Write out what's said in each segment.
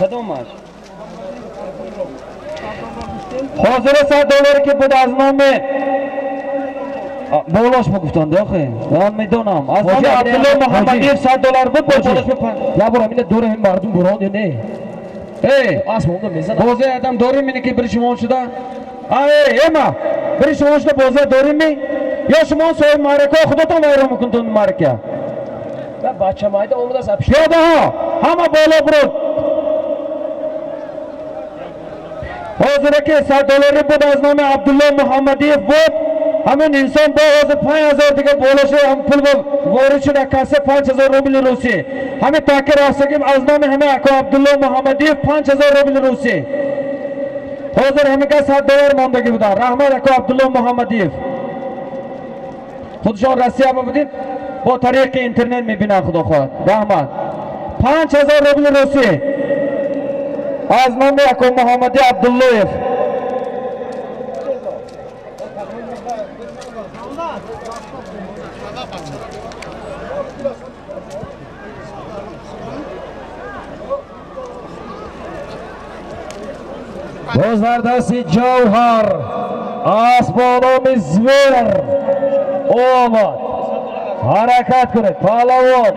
Кадомаш? Ҳозира 100 долларе ки буд, аз номи болош гуфтанд, охе, ман медонам, аз номи Абдулло Муҳаммадиев 100 доллар буд, бо болош. Я бора мина дора, ҳам мардум бурон ё не? Э, Асп онда мезанад. Бозе адам дорим, ине ки бири шумо шуда. А, э, эма бири шумо шуда, бозе дорим ми ё шумо соҳиб маърака худатон вайрон мекунтон маърака? Бача майда омадааст. Пиёдаҳо ҳама боло буруд. Ҳозире ки 100 доллари буд, аз номи Абдулло Муҳаммадиев буд. Ҳамин инсон бо ҳозир 5000 дига болоша пул ворид шуда, касса 5000 рубли русӣ. Ҳамин таки рафтагим, аз номи ҳамин ако Абдулло Муҳаммадиев 5000 рубли русӣ. Ҳозир ҳамига 100 доллар мондагӣ буданд. Раҳмат, ако Абдулло Муҳаммадиев. Худшон Россия будед, бо тариқи интернет мебинанд, худо хоҳад. Раҳмат. 5000 рубли русӣ аз номи ако Муҳаммади Абдуллоев. Боз дар дасти Ҷавҳар асп бо номи Звер омад. Ҳаракат кунед, паҳлавон.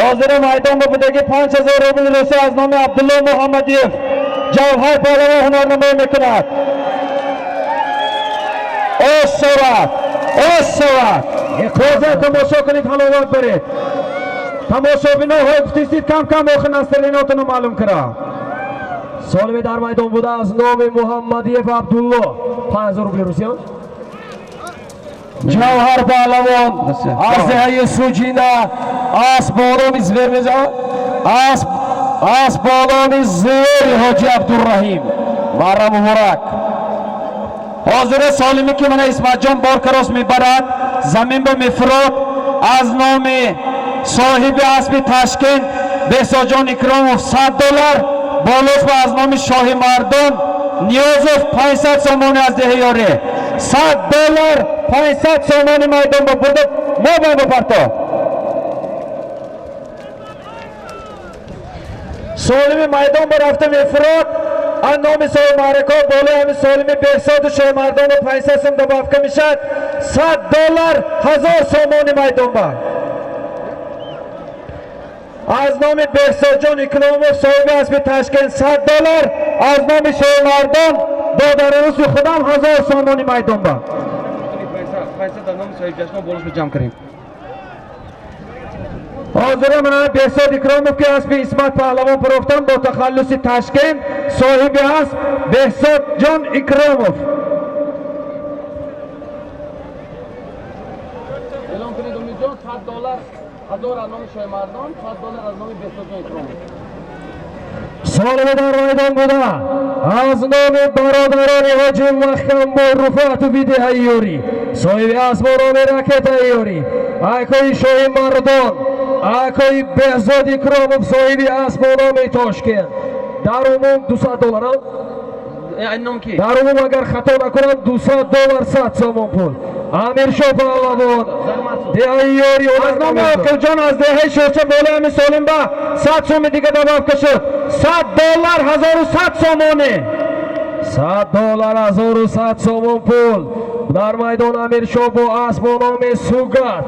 Ҳозири майдон ба будаги 5000 рубли русӣ аз номи Абдулло Муҳаммадиев, Ҷавҳар паҳлавон ҳунарнамоӣ мекунад. Ош шавад, ош шавад. Ҳозир тамошо кунед, ҳаловат баред. Тамошобиноҳое гуфтистид, кам кам охир настроение тонро маълум кара. Солими дар майдон буда, аз номи Муҳаммадиев Абдулло 5000 рубли русия. Ҷавҳар паҳлавон аз деҳаи Суҷина, асп бо номи Звер мезанад. Асп бо номи Звери Ҳоҷи Абдурраҳим, марра муборак. Ҳозири солиме ки мана Исматҷон бор карос мебарад, замин ба мефурод, аз номи соҳиби аспи Ташкент Беҳсоҷон Икромов 100 доллар, болош ва аз номи Шоҳи Мардон Ниёзов 500 сомонӣ аз деҳаёре. 100 доллар, 500 сомонӣ майдон ба бурда мо ба бапарто. Солими майдон ба рафта мефурод, аз номи соҳиби маърака болои ҳамин солими Беҳсоду Шоҳимардону 500 сом добавка мешавад. 100 доллар, 1000 сомони майдон ба аз номи Беҳсодҷон Икромов, соҳиби аспи Ташкент, 100 доллар, аз номи Шоҳимардон додаруси худам 1000 сомони майдон ба. 500 дар номи соҳибҷашно болош ҷамъ кардем. Ҳозира мана Беҳсод Икромов, ки аспи Исмат паҳлавон пурофтан бо тахаллуси Ташкент, соҳиби асп Беҳсодҷон Икромов. Эълон кунед, Умидҷон: 100 доллар, 1000 аз номи Шоҳимардон, 100 доллар аз номи Беҳсодҷон Икромов. Солими дар майдон буда, аз номи бародарони ҳоҷи Маҳкамбой Руфатови деҳаи Ёрӣ, соҳиби асп бо номи Ракетаи Ёрӣ, акои Шоҳи Мардон, акои Беҳзод Икромов, соҳиби асп бо номи Тошкент, дар умум 200 доллар. Ном ки? Дар умум, агар хато накунам, 200 доллар, 100 сомон пул. Амиршо паҳлавон, деҳаи Ёрӣ. Аз номи Оқилҷон аз деҳаи Шӯрча болои ҳамин солим ба 100 суми дига добавка шуд. 100 доллар, 1100 сомонӣ. 100 доллар, 1100 сомон пул. Дар майдон Амиршо бо асп бо номи Сугат,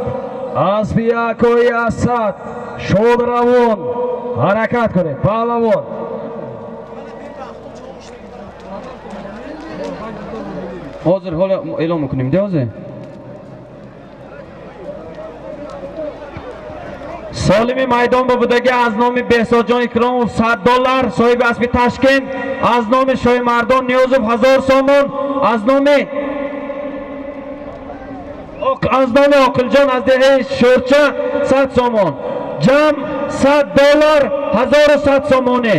аспи акои Асад Шодравон. Ҳаракат кунед, паҳлавон. Ҳозир ҳоло эълон мекунем, де, ҳозир. Солими майдон ба будагӣ, аз номи Беҳсодҷон Икромов 100 доллар, соҳиби аспи Ташкент, аз номи Шоҳимардон Ниёзов 1000 сомон, аз номи Оқилҷон аз деҳаи Шӯрча 100 сомон. Ҷамъ 100 доллар, 1100 сомонӣ.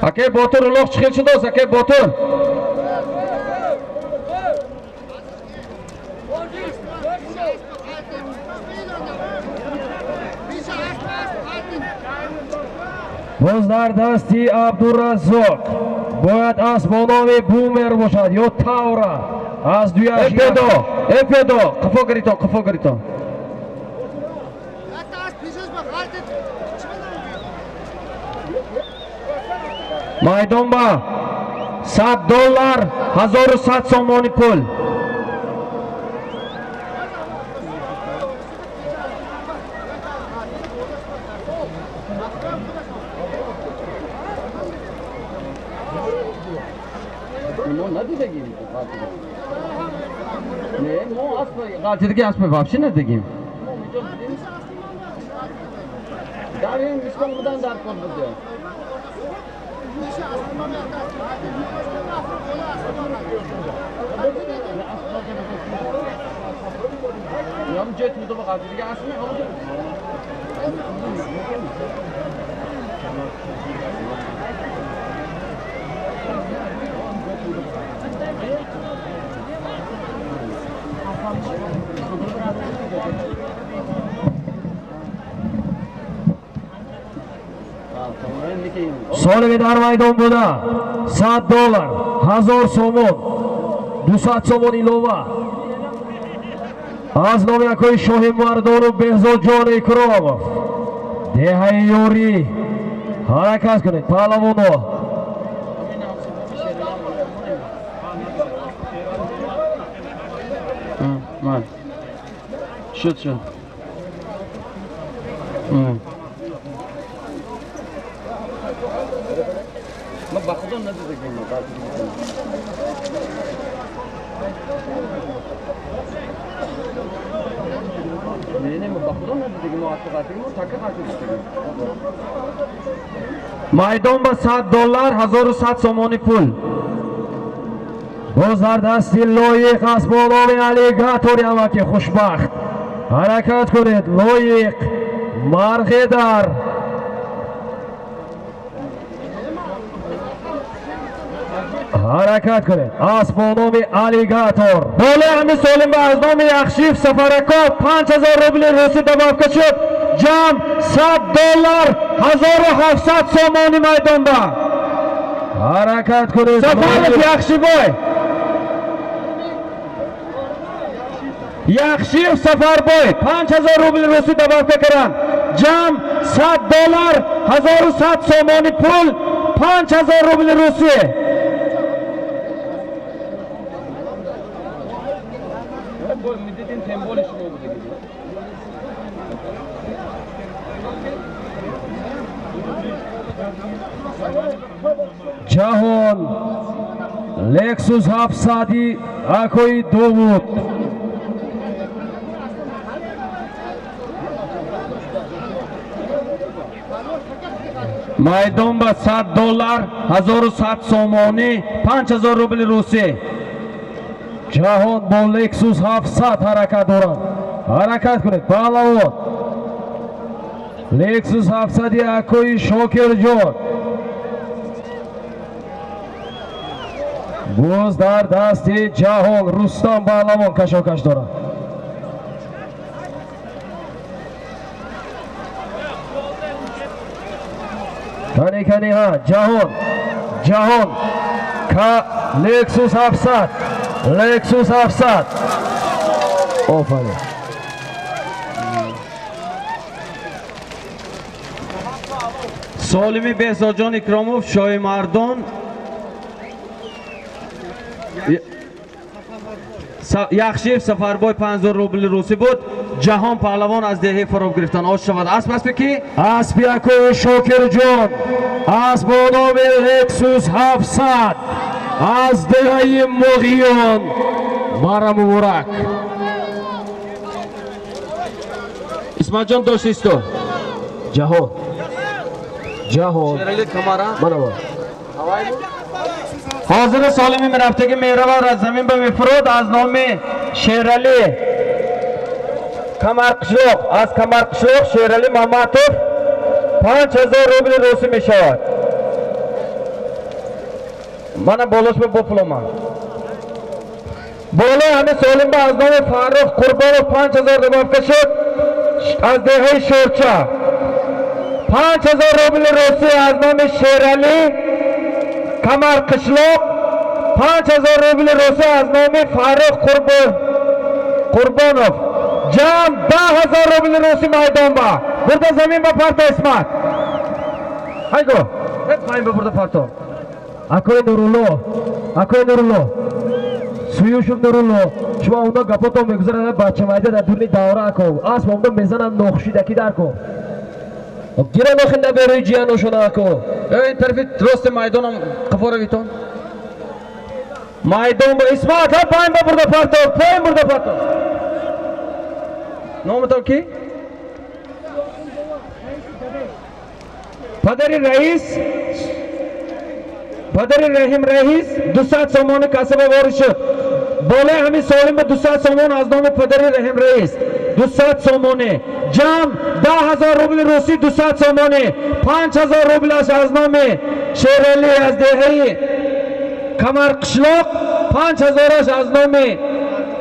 Акай Ботур, улоқ чӣ хел шудааст, акай Ботур? Боз дар дасти Абдураззоқ бояд асп бо номи Бумер бошад ё Тавра, аз дуяш. Э, пиёдо, э, пиёдо, қафо гиритон, қафо гиритон. Майдон ба $100, 1100 сомони пул. Не, мо асп ғалтидаги асп вообще надидагим. Дар ин миштон будан дар кор буда. Ям ҷой туда ба ғалтидаги асп ҳамонҷо. Солими дар майдон буда $100, 1000 сомон, 200 сомон илова аз номи акои Шоҳи Мардону Беҳзодҷон Икромов. Деҳаи Ёрӣ, ҳаракат кунед паҳлавоно. Шуд, шуд. Ма ба худо надидагим. Не, не, ма ба худо надидагим, мо асп ғалтидагим, мо така ғалтидагим. Майдон ба $100, 1100 сомони пул. Боз дар дасти лоиқ аст бо номи Аллигатори амаки хушбахт. Ҳаракат кунед лоиқ Марғедар. Ҳаракат кунед асп бо номи Аллигатор. Болои ҳамин солим ба аз номи Яхшиев Сафараков 5000 рубли русӣ добавка шуд. Ҷамъ $100, 1700 сомони майдон ба. Ҳаракат кунед Сафаров Яхшибой. Яхшиев Сафарбой 5000 рубли русӣ добавка карданд. Ҷамъ $100, 1100 сомони пул, 5000 рубли русӣ. Ҷаҳон Lexus 700 акои Довуд. Майдон ба $100, 1100 сомонӣ, 5000 рубли русӣ. Ҷаҳон бо Lexus 700 ҳаракат дорад. Ҳаракат кунед паҳлавон. Lexus 700 акои Шокирҷон. Боз дар дасти Ҷаҳон Рустам паҳлавон кашокаш дорад. Кани кани ҳа Ҷаҳон, Ҷаҳон ка Lexus 700, Lexus 700. Офарин. Солими Беҳзодҷон Икромов, Шоҳи Мардон. Яхшиев Сафарбой 5000 рубли русӣ буд. Ҷаҳон паҳлавон аз деҳаи Фароб гирифтан. Ош шавад. Асп аспе ки? Аспи акои Шокирҷон, асп бо номи Lexus 700 аз деҳаи Муғиён. Мара муборак. Исматҷон дошисту. Ҷаҳон. Ҷаҳон. Шерали Камара. Мана бо. Ҳозир солими мерафтагӣ меравад, аз замин ба мефурод аз номи Шерали Камарқишлоқ, аз Камарқишлоқ Шерали Маматов 5000 рубли русӣ мешавад. Мана болош ба пул омад. Болои ҳамин солим ба аз номи Фаррух Қурбонов 5000 добавка шуд аз деҳаи Шӯрча. 5000 рубли русӣ аз номи Шерали Камарқишлоқ, 5000 рубли русӣ аз номи Фаррух Қурбонов. Ҷамъ 10000 рубли русӣ майдон ба. Бурда замин ба парто Исмат. Ҳайго, ҳеп паин ба бурда парто. Акои Нурулло, акои Нурулло, Суюшев Нурулло, шумо онда гапотон мегузарад, бача майда дар дуни давра, ако асп омда мезанад, нохшидаки дар ко гира нохинда берӯи ҷияношона, ако. Ин тарафи рости майдонам қафоравитон. Майдон ба Исмат, ҳа, поин ба бурда партов, поин бурда партов. Номатон ки? Падари раис, падари Раҳим раис 200 сомони касаба ворид шуд. Болои ҳамин солим ба 200 сомон аз номи падари Раҳим раис 200 сомонӣ, ҷамъ 10 000 рубли русӣ 200 сомонӣ, 5000 рублаш аз номи Шералӣ аз деҳаи Камарқишлоқ, 5000-аш аз номи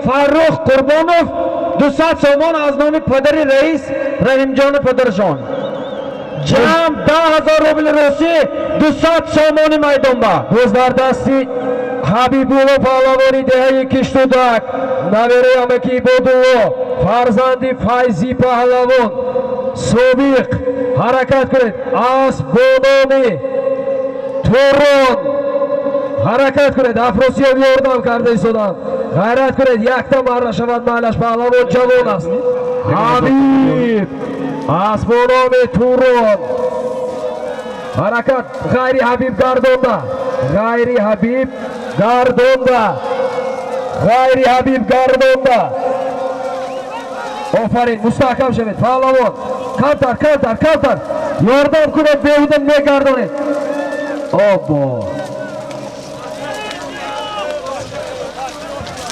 Фаррух Қурбонов, 200 сомон аз номи падари раис Раҳимҷони падаршон, ҷамъ 10 000 рубли русӣ 200 сомони майдонба. Боз дар дасти Ҳабибулло паҳлавони деҳаи Киштудак, навераи амаки Ибодулло, фарзанди Файзӣ паҳлавон собиқ. Ҳаракат кунед, асп бо номи Турон, ҳаракат кунед. Афросиёб ёрдам карда истодам. Ғайрат кунед, якта марра шавад, майлаш, паҳлавон ҷавон аст. Ҳабиб, асп бо номи Турон, ҳаракат. Ғайри Ҳабиб гардонда, ғайри Ҳабиб гардонда, ғайри Ҳабиб гардонда. Офарин, мустаҳкам шавед, паҳлавон. Камтар, камтар, камтар ёрдам кунед, беҳуда мегардонед. Обо.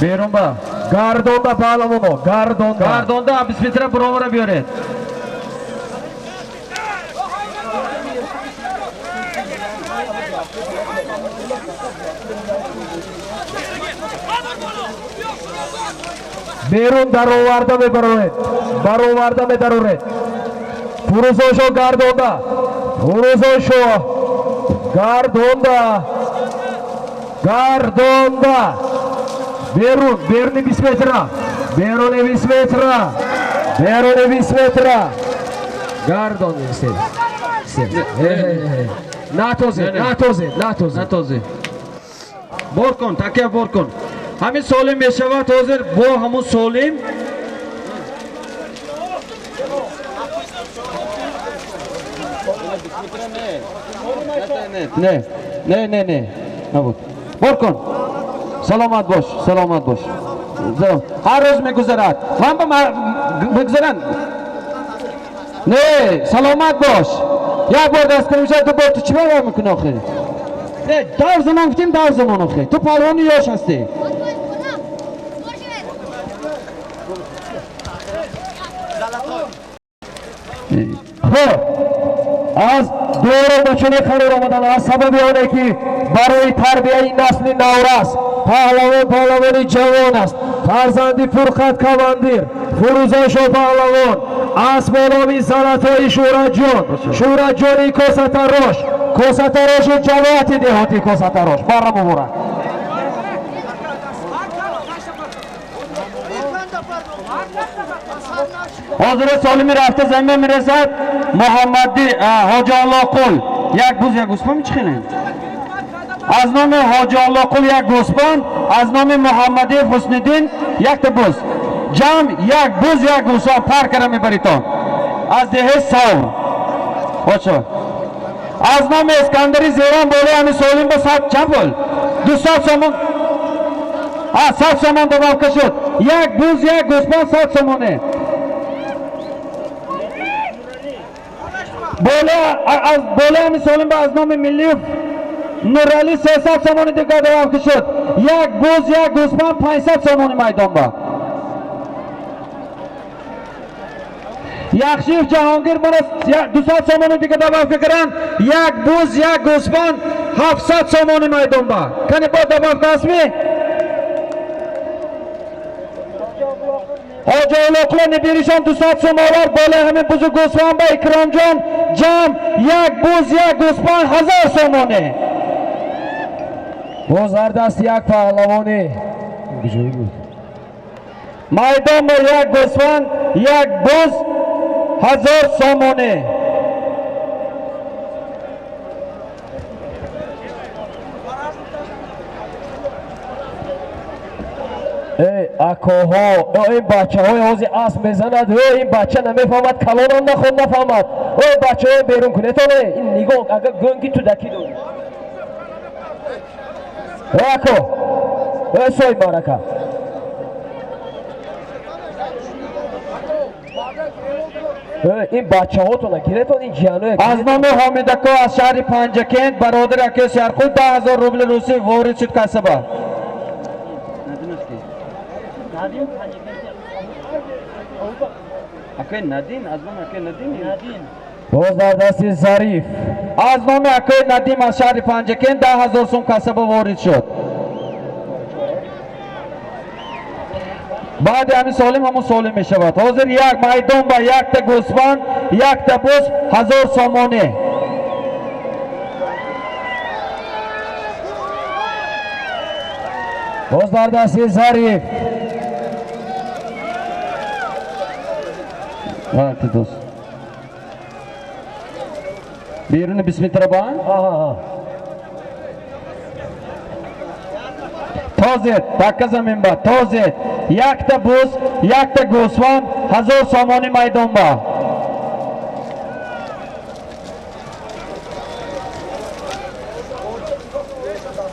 Берун ба. Гардонда, паҳлавоно, гардонда. Гардонда, бисметра буровара биёред. Берун дароварда мебароред, бароварда медароред. Фурӯзоншо гардонда, Фурӯзоншо гардонда, гардонда. Берун, беруни 20 метра, беруни 20 метра, беруни 20 метра гардон. Натозед, натозед, натозед. Натозӣ, бор кун, такя бор кун. Ҳамин солим мешавад ҳозир бо ҳамун солим. Не, не, не, не, набуд. Бор кун. Саломат бош, саломат бош. Ҳар рӯз мегузарад, ман ба мегузаранд. Не, саломат бош. Як бор даст мешавад, ду бор ту чӣ бовар мекунӣ охир? Не, давр замон гуфтем, давр замон охир. Ту палвони ёш ҳастӣ. Хуб, аз дуру ба чунин қарор омадан аз сабаби оне ки барои тарбияи насли наврас. Паҳлавон, паҳлавони ҷавон аст, фарзанди Фурқат командир Фурӯзоншо паҳлавон, асп бо номи Золотой, Шӯҳратҷон, Шӯҳратҷони косатарош, косатароши ҷамоати деҳоти Косатарош. Барра муборак. Ҳозир солими рафта замин мерасад. Муҳаммади Ҳоҷи Аллоқул як буз, як гӯспанд чӣ хелем? Аз номи Ҳоҷи Аллоқул як гӯспанд, аз номи Муҳаммадиев Ҳусниддин якта буз, ҷамъ як буз, як гӯспанд пар кара мебаритон аз деҳаи Савр. Бошад, аз номи Искандари Зерон болои ҳами солим ба сад чанд пул? 200 сомон, 100 сомон добавка шуд. Як буз, як гӯспанд, 100 сомоне. Боло аз болои ҳами солим ба аз номи Миллиев Нуралӣ 300 сомони дигар добавка шуд. Як буз, як гӯспанд, 500 сомони майдон ба. Яхшиев Ҷаҳонгир мана 200 сомони дига добавка карданд. Як буз, як гӯспанд, 700 сомони майдон ба. Кани, бо добавка ҳастми? Ҳоҷи Олоқуло нибиришон 200 сом овард болои ҳамин бузу гӯспанд ба Икромҷон. Ҷамъ як буз, як гӯспанд, 1000 сомоне. Боз дар дасти як паҳлавоне куҷоӣ буд? Майдон бо як гӯсфанд, як буз, 1000 сомоне. Акоҳо, ин бачаҳои ҳозир асп мезанад, ин бача намефаҳмад, калонам наход нафаҳмад. Ой, бачаҳо, берун кунетон, ин нигоҳ, агар гӯем ки ту даки дорӣ. Эй ако, эй соҳиб маърака. Ин бачаҳотона гиретон, ин ҷиҳаное. Аз номи Ҳомидако аз шаҳри Панҷакент, бародари акаи Сиярқул, 10 000 рубли русӣ ворид шуд касаба. Акаи Надин, аз номи акаи Надин. Боз дар дасти Зариф. Аз номи акаи Надим аз шаҳри Панҷакент 10 000 сум касаба ворид шуд. Баъди ҳамин солим, ҳамун солим мешавад. Ҳозир як майдон ба якта гӯсфанд, якта буз, 1000 сомонӣ. Боз дар дасти Зариф. Вақти дӯст беруни 20 метра ба тозед, такка замин ба тозед, якта буз, якта гӯсфанд, 1000 сомонӣ майдон ба.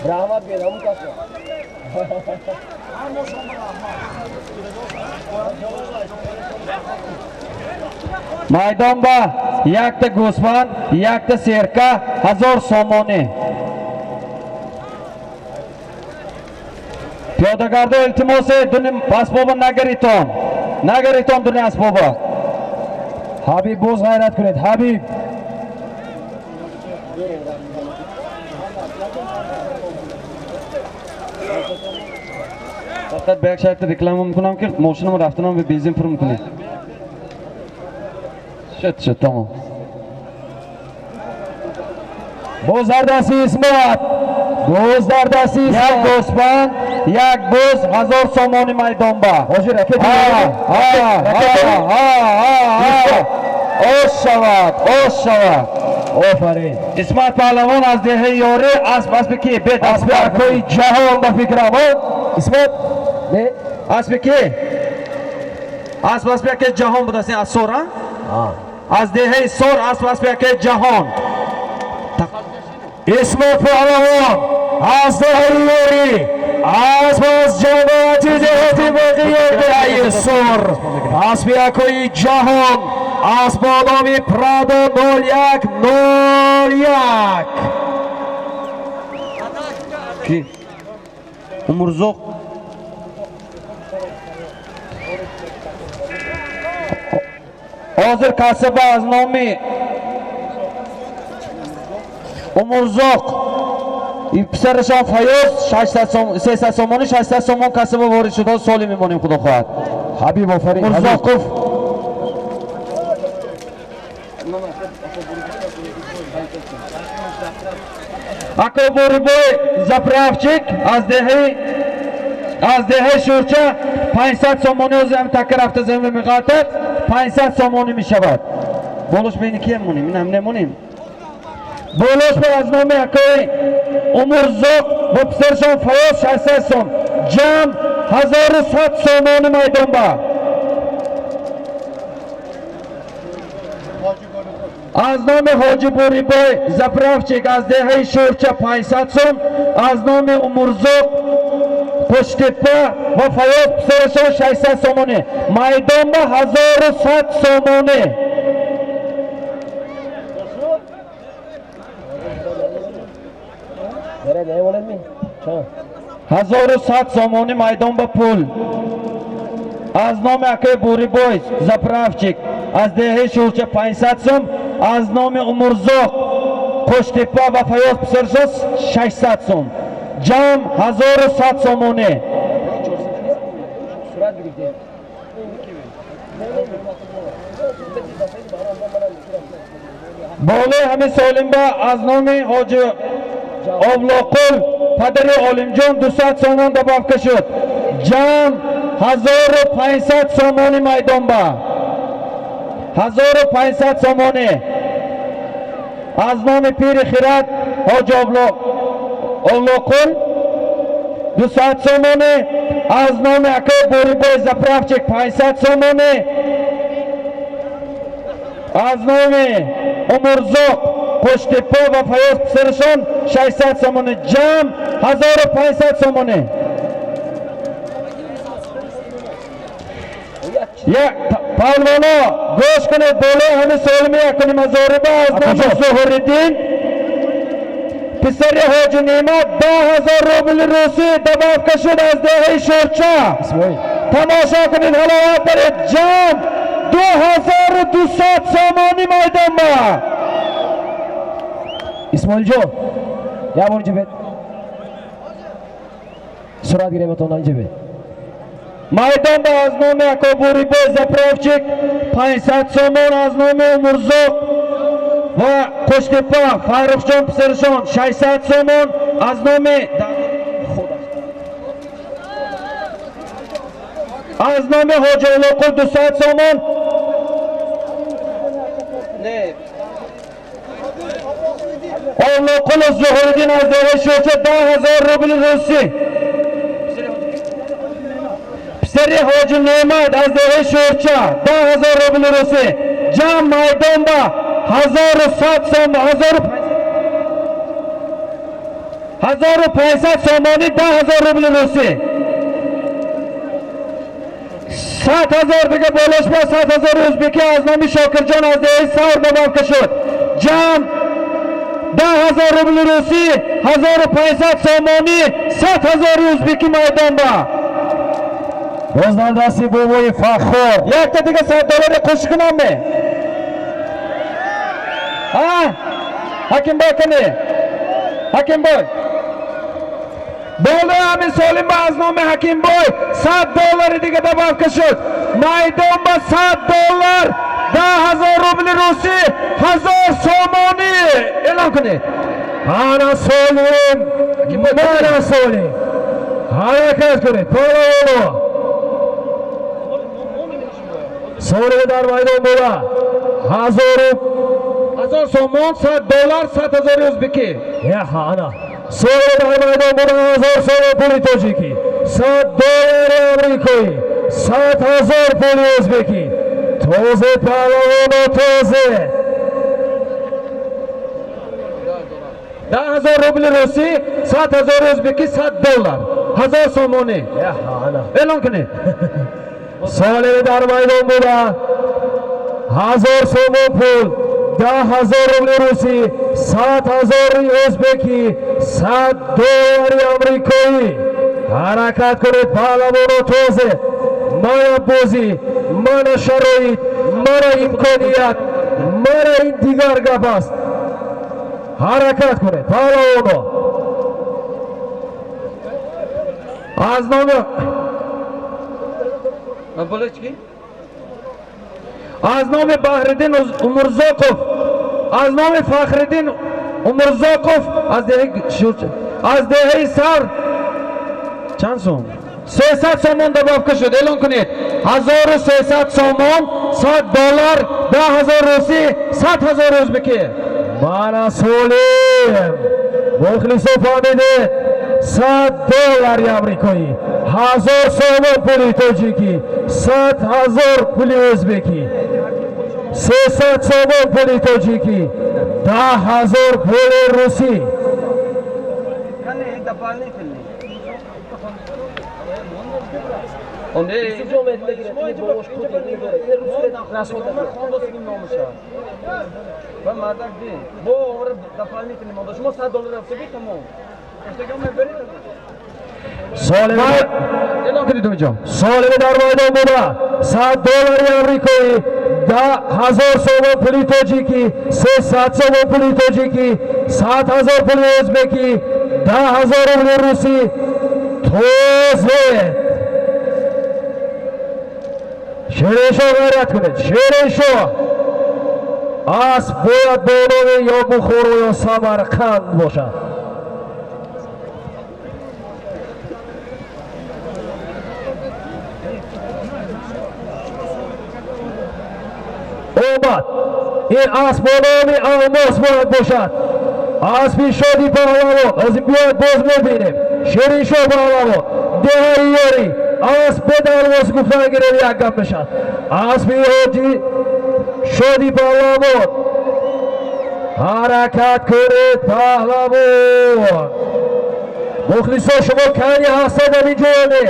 Раҳмат бед, ҳамун касо. Майдон ба якта гӯсфанд, якта серка, 1000 сомонӣ. Пиёдагардо, илтимосе, дуни асбоба нагаритон, нагаритон дуни асбоба. Ҳабиб, боз ғайрат кунед, Ҳабиб. Фақат ба як шарти реклама мекунам, ки мошинам рафтанам ба бензин пур мекунед. Шуд, шуд, тамом. Боз дар дасти Исмат, боз дар дасти Як Исмат. гӯсфанд, як буз, 1000 сомонӣ майдон ба. Ҳозир ракети. Ош шавад, ош шавад. Офарин. Исмат Паҳлавон аз деҳаи Ёрӣ, асп аспи ки бед? Аспи акои Ҷаҳон, ба фикрам, Исмат, не? Аспи ки? Асп аспи акаи Ҷаҳон будааст, аз Сор, аз деҳаи Сор, асп аспи акаи Ҷаҳон. Исмат Паҳлавон аз деҳаи Ёрӣ, асп аз ҷамоати деҳоти боқии деҳаи Сор, аспи акои Ҷаҳон, асп бо номи Прадо 0101. Ки Умурзоқ. Ҳозир касаба аз номи Умурзоқ и писарашон Фаёз 300 сомонӣ, 600 сомон касаба ворид шуд. Ҳозир соли мемонем, худо хоҳад. Ҳабиб, офарин. Умурзоқов. Ако Борибой заправщик аз деҳаи Шӯрча 500 сомонӣ. Ҳозир ҳам такка рафта замин меғалтад, 500 сомонӣ мешавад. Болош бини кием монем, ин ҳам немонем. Болош ба аз номи акои Умурзоқ бо писарашон Фаёз 600 сом, ҷамъ 1100 сомонӣ майдон ба. Аз номи Ҳоҷи Бурибой заправщик аз деҳаи Шӯрча 500 сом, аз номи Умурзоқ Қӯштепа ва Фаёз писарашон 600 сомонӣ, майдон ба 1100 сомонӣ. Беред, намемонед ми? Чанд? 1100 сомонӣ майдон ба пул. Аз номи акаи Бурибой заправщик аз деҳаи Шӯрча 500 сом, аз номи Умурзоқ Қӯштепа ва Фаёз писарашон 600 сом, ҷамъ 1100 сомонӣ. Сурат бигиред. Болои ҳамин солимба аз номи ҳоҷи Овлоқул, падари Олимҷон, 200 сомон добавка шуд, ҷамъ 1500 сомонӣ майдонба, 1500 сомонӣ. Аз номи пири хират ҳоҷи Овлоқул 200 сомонӣ. Аз номи акои Борибой заправщик 500 сомонӣ, аз номи Умурзоқ Қӯштепа ва Фаёз писарашон 600 сомонӣ, ҷамъ 1500 сомонӣ. Як палвоно, гӯш кунед, болои ҳами солими якуним ҳазориба аз номи Зуҳуриддин писари Ҳоҷи Неъмат 10 000 рубли русӣ добавка шуд аз деҳаи Шӯрча. Тамошо кунед, ҳаловат баред, ҷамъ 2200 сомонӣ майдонба. Исмоилҷон, як бор инҷа бед, сурат гирематон, инҷа бед. Майдонба аз номи ако Бурибой заправщик 500 сомон, аз номи Умурзоқ ва Қӯштепа Фаррухҷон писарашон 600 сомон, аз номи Ҳоҷи Олоқул 200 сомон. Не. Оллоқулов Зуҳуриддин аз деҳаи Шӯрча 10 000 рубли русӣ, писари Ҳоҷи Неъмат аз деҳаи Шӯрча 10 000 рубли русӣ, ҷамъ майдонба 1100 сом, 1500 сомонӣ, 10 000 рубли русӣ, 100 000 дига болошба 100 000 ӯзбекӣ аз номи Шокирҷон аз деҳаи Савр добавка шуд, ҷамъ 10 000 рубли русӣ, 1500 сомонӣ, 100 000 ӯзбекӣ майдонба. Боз дар дасти бобои Фаххор. Якта дига 100 доллари қӯши кунамме, а Ҳакимбой, кани Ҳакимбой, болои ҳамин солимба аз номи Ҳакимбой 100 доллари дига добавка шуд, майдонба 100 доллар, 10 000 рубли русӣ, 1000 сомонӣ эълон кунед. Ана солим, мана солим, ҳаракат кунед, палавоно. Солими дар майдон буда ҳазору 1000 сомон, 100 доллар, 100 000 ӯзбекӣ. Яха, ана солими дар майдон буда 1000 сомон пули тоҷикӣ, 100 доллари амрикоӣ, 100 000 пули ӯзбекӣ. Тозе, палавоно, тозе. 10 000 рубли русӣ, 100 000 ӯзбекӣ, 100 доллар, 1000 сомонӣ. Яха, ана Эълон кунед. Солими дар майдон буда 1000 сомон пул, 10 000 рубли русӣ, 100 000 ӯзбекӣ, 100 доллари амрикоӣ. Ҳаракат кунед, паҳлавоно, тозе. Мана бозӣ, мана шароит, мана имконият, мана ин дигар гап аст. Ҳаракат кунед, паҳлавоно. Аз номи Болои чӣ? Аз номи Баҳриддин Умурзоқов, аз номи Фахриддин Умурзоқов аз деҳаи Шӯрча, аз деҳаи Сар чанд сом? 300 сомон добавка шуд, эълон кунед, 1300 сомон, 100 доллар, 10 000 русӣ, 100 000 ӯзбекӣ. Мана солим, мухлисо фаҳмидед, 100 доллари амрикоӣ, 1000 сомон пули тоҷикӣ, 100 000 пули ӯзбекӣ, 300 сомон пули тоҷикӣ, 10 000 пули русӣ. Кани дополнительный. Не. Номуша. Ва мардак ди. Бо овар дополнительный монда. Шумо 100 доллар рафтаги, тамом. Иштагам мебаред. Солими Эълон кунед, Умидҷон. Солими дар майдон буда 100 доллари амрикоӣ, 10 000 сомон пули тоҷикӣ, 300 сомон пули тоҷикӣ, 100 000 пули ӯзбекӣ, 10 000 рубли русӣ. Тозе, Шириншоҳ, ғайрат кунед, Шириншоҳ. Асп бояд бо номи ё Бухоро, ё Самарқанд бошад. Омад, ин асп бо номи Алмос бояд бошад, аспи Шоди паҳлавон. Ҳозир биёяд, боз мебинем. Шириншоҳ паҳлавон. Деҳаи Ёрӣ. Асп бедарвоз гуфта гирем, як гап мешавад. Аспи ҳоҷи Шоди Паҳлавон, ҳаракат кунед, паҳлавон. Мухлисо, шумо кани ҳастед дар ин ҷоне?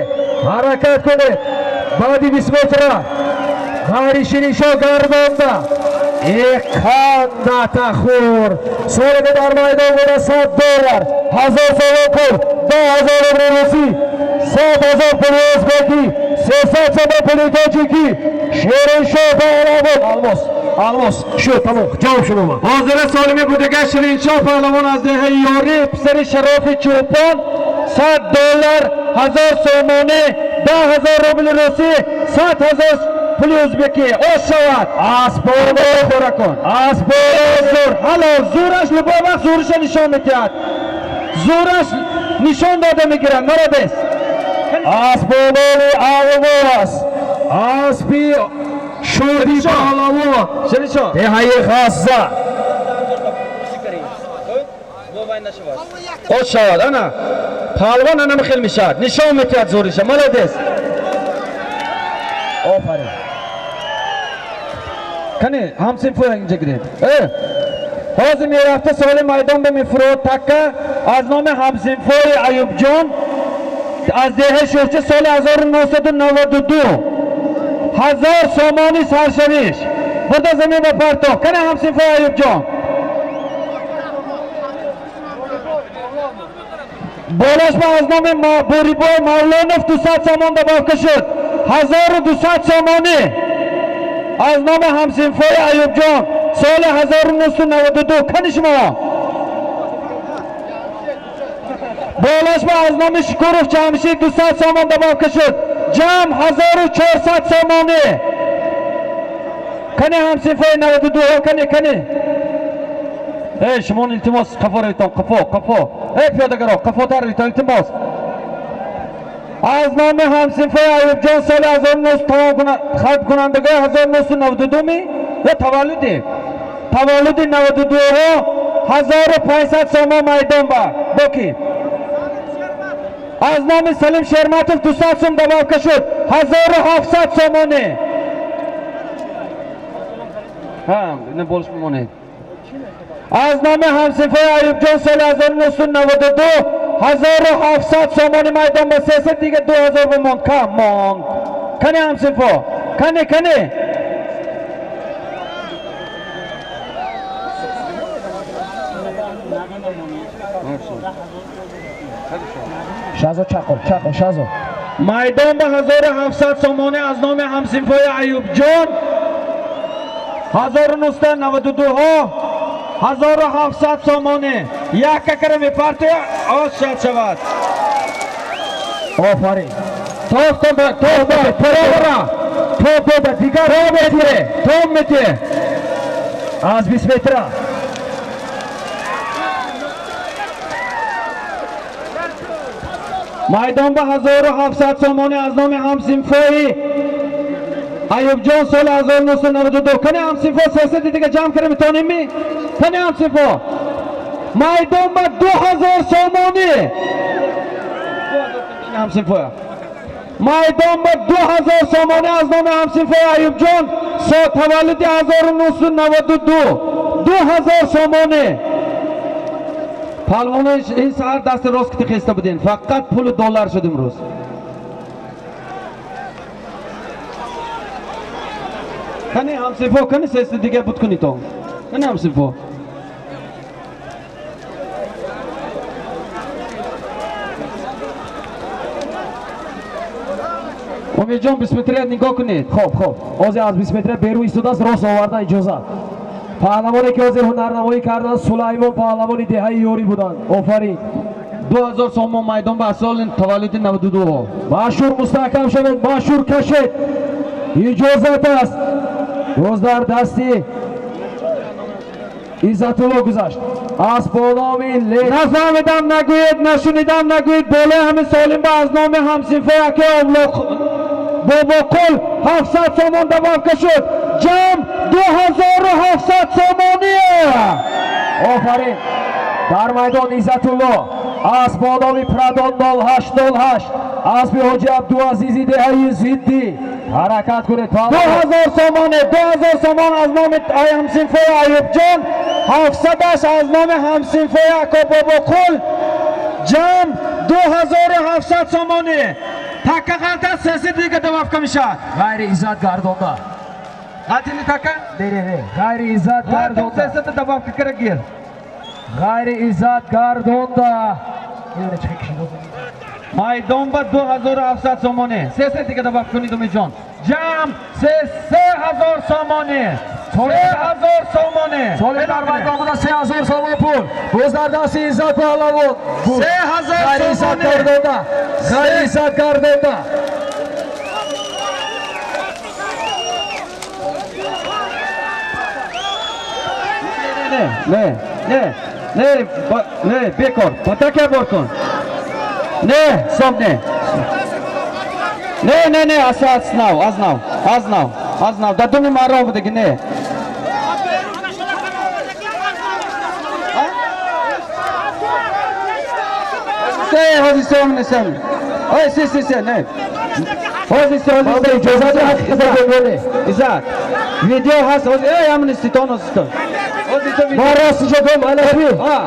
Ҳаракат кунед. Баъди 20 метра ғайри Шириншоҳ гардонда иқандатахур. Соҳиби дар майдон буда 100 доллар, 1000 сомон пул, 10 000 рубли русӣ, 100 000 пули ӯзбекӣ, 300 сомон пули тоҷикӣ. Шириншоҳ паҳлавон. Алмос, алмос шуд, тамом, ҷавоб шуд омад. Ҳозира солими будага Шириншоҳ паҳлавон аз деҳаи Ёрӣ, писари Шарофи Чӯпон, 100 доллар, 1000 сомонӣ, 10 000 рубли русӣ, 100 000 пули ӯзбекӣ. Ош шавад. Аспоно Хӯра кун. Аспоно. Зур, ҳало зӯраш, любой вақт зӯриша нишон медиҳад, зӯраш нишон дода мегирад. Молодец. Аспонони Алмос, аспи Шоди паҳлавон. Шириншоҳ. Деҳаи Ғазза. Ош шавад. Ана паҳлавон анам хел мешавад, нишон медиҳад зӯриша. Молодец. Офарин. Кани ҳамсинфо, инҷа гиред. Ҳозир мерафта соли майдон ба мефурод такка аз номи ҳамсинфои Аюбҷон аз деҳаи Шӯрча, соли 1992, 1000 сомонӣ саршавиш бурда замин ба парто. Кани ҳамсинфои Аюбҷон? Болашба аз номи Бурибой Мавлонов 200 сомон добавка шуд, 1200 сомонӣ аз номи ҳамсинфои Аюбҷон, соли 1992. Кани шумо? Болашба аз номи Шукуров Ҷамшид 200 сомон добавка шуд, ҷамъ 1400 сомонӣ. Кани ҳамсинфои 92ҳо? Кани, кани? Эй, шумон, илтимос, қафо равитон, қафо, қафо. Эй, пиёдагаро, қафотар равитон, илтимос. Аз номи ҳамсинфои Аюбҷон, соли 19 тамом хатмкунандагои 1992 ми ё таваллуди 92ҳо, 1500 сомон майдон ба боки. Аз номи Салим Шерматов 200 сум добавка шуд, 1700 сомонӣ. Ина болиш бимонед. Аз номи ҳамсинфои Аюбҷон, соли 1992, 1700 сомонӣ майдон ба. 300 дига, 2000 бимонд, кам монд. Кани ҳамсинфо? Кани, кани? Шазо, чақл, чақл, Шазо. Майдон ба 1700 сомонӣ аз номи ҳамсинфои Аюбҷон, 1992ҳо, 1700 сомонӣ. Як какара мепартоя, оз шад шавад. Офарин. Тофта, тофта, паровара. Топ дода, дигар. То метре, то метре. Аз 20 метра. Майдон ба 1700 сомонӣ аз номи ҳамсинфои Аюбҷон, соли 1992. Кани ҳамсинфо? 300 дига ҷамъ кара метавонем ми? Кани ҳамсинфо? Майдон ба 2000 сомонӣ ҳамсинфоя. Майдон ба 2000 сомонӣ аз номи ҳамсинфои Аюбҷон, таваллуди 1992, 2000 сомонӣ. Палвоно, ин саҳар дасти рост кити хеста будем, фақат пулу доллар шуд имрӯз. Кани ҳамсинфо? Кани сеси дига буд кунитон. Кани ҳамсинфо? Умедҷон, 20 метрия нигоҳ кунед. Хоб, хоб, ҳозир аз 20 метра берун истодааст, рост овардан иҷозат. Паҳлавоне ки ҳозир ҳунарнамоӣ карданд, Сулаймон паҳлавони деҳаи Ёрӣ буданд. Офарин. 2000 сомон майдон ба соли таваллуди 92ҳо. Машҳур, мустаҳкам шавед, машҳур, кашед, иҷозат аст. Боз дар дасти Иззатулло гузашт аз бо номи Нафаҳмидам нагӯед, нашунидам нагӯед. Болои ҳамин солимба аз номи ҳамсинфои аки Овлоқ Бобоқул 700 сомон добавка шуд, ҷамъ 2700 сомоние. Офарин. Дар майдон Иззатулло. Асп бо номи Прадон 0808, аспи ҳоҷи Абдуазизи деҳаи Зиддӣ. Ҳаракат кунед. 2000 сомоне, 2000 сомон аз номи ҳамсинфои Аюбҷон, 700-аш аз номи ҳамсинфои Ако Бобоқул, ҷамъ 2700 сомоне. Така ғалта, сеси дига добавка мешавад. Ғайри иззат гардонда. Ғалтини така? Не, не, не, ғайри иззат гардонда. Сесата добавка кара гир. Ғайри иззат гардонда. Майдон ба 2700 сомоне. Сесе дига добавка кунед, Умидҷон. Ҷамъ 3000 сомоне. 3000 сомоне. Соли дар майдон буда 3000 сомон пул. Боз дар дасти Иззат паҳлавон. 3000 Ғайри иззат сомоне. гардонда. Ғайри иззат гардонда. Не, не, не, не, не, бекор. Ба така бор кун. Не, стоп, не. Не, не, не, аз нав, аз нав, аз нав, аз нав. Дар думи маро будаги, не. Се, ҳози се, не се. Ой, се, се, се, не. Ҳози се, ҳози се. Иҷозат ҳақиқата гӯёне. Иззат. Видео ҳаст, ҳози, эй, ҳамин иститон, ҳози. Ҳози се видео. Ман ростиша гӯям, Алафи. А.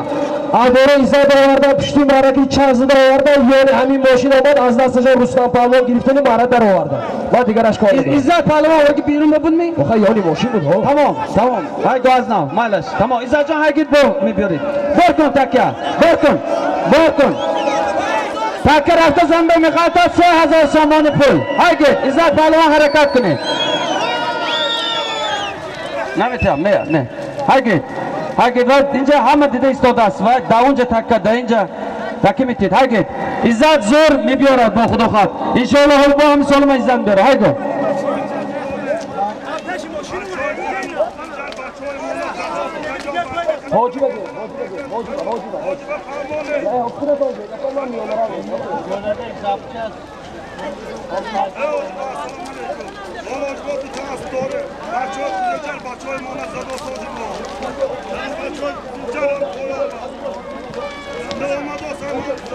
Аборо Иззат оварда, пушти мараки чанд зада оварда, ёни ҳамин мошин омад, аз дасташон Рустам паҳлавон гирифтани мара дароварда. Ва дигараш кор надорам. Иззат паҳлавон оварди берун буд ми? Оха, ёни мошин буд, ҳо. Тамом, тамом. Ҳай го аз нав, майлаш. Тамом, Иззатҷон, ҳай гид бо мебиёред. Бор кун такя, бор кун, бор кун. Така рафта замбе меғалта 3000 сомони пул. Ҳай гид, Иззат паҳлавон, ҳаракат кунед. Наметавам, не, не. Ҳай гид. Ҳай гид, ва инҷа ҳама дида истодааст ва да унҷа така, да инҷа таки метид. Ҳай гид. Иззат зур мебиёрад бо худо хоҳад. Иншоаллоҳ ҳол бо ҳамин солима Иззат мебиёрад. Ҳай го.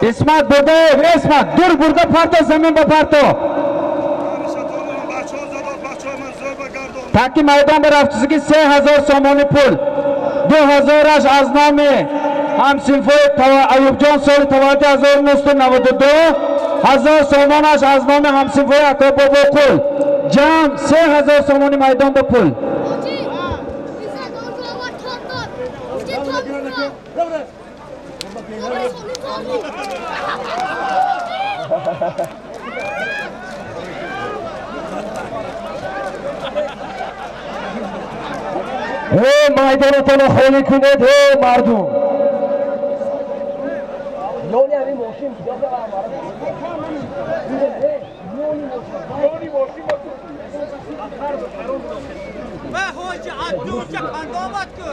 Исмат Бурдаев, Исмат, дур бурда парто, замин ба парто. Таки майдон ба рафтусиги 3000 сомони пул. 2000-аш аз номи ҳамсинфои Аюбҷон соли таваллуди 1992, 1000 сомонаш аз номи ҳамсинфои Ако Бобоқул. Ҷамъ 3000 сомони майдон ба пул. Ҳоҷӣ, Иззат онҷо овард, тоб дод. Уҷа тоб дод. Тоб дод. Э, майдонатонро холӣ кунед, э, мардум. Ёни ҳамин мошин. Ва ҳоҷи Абдуҷа қандомат ку.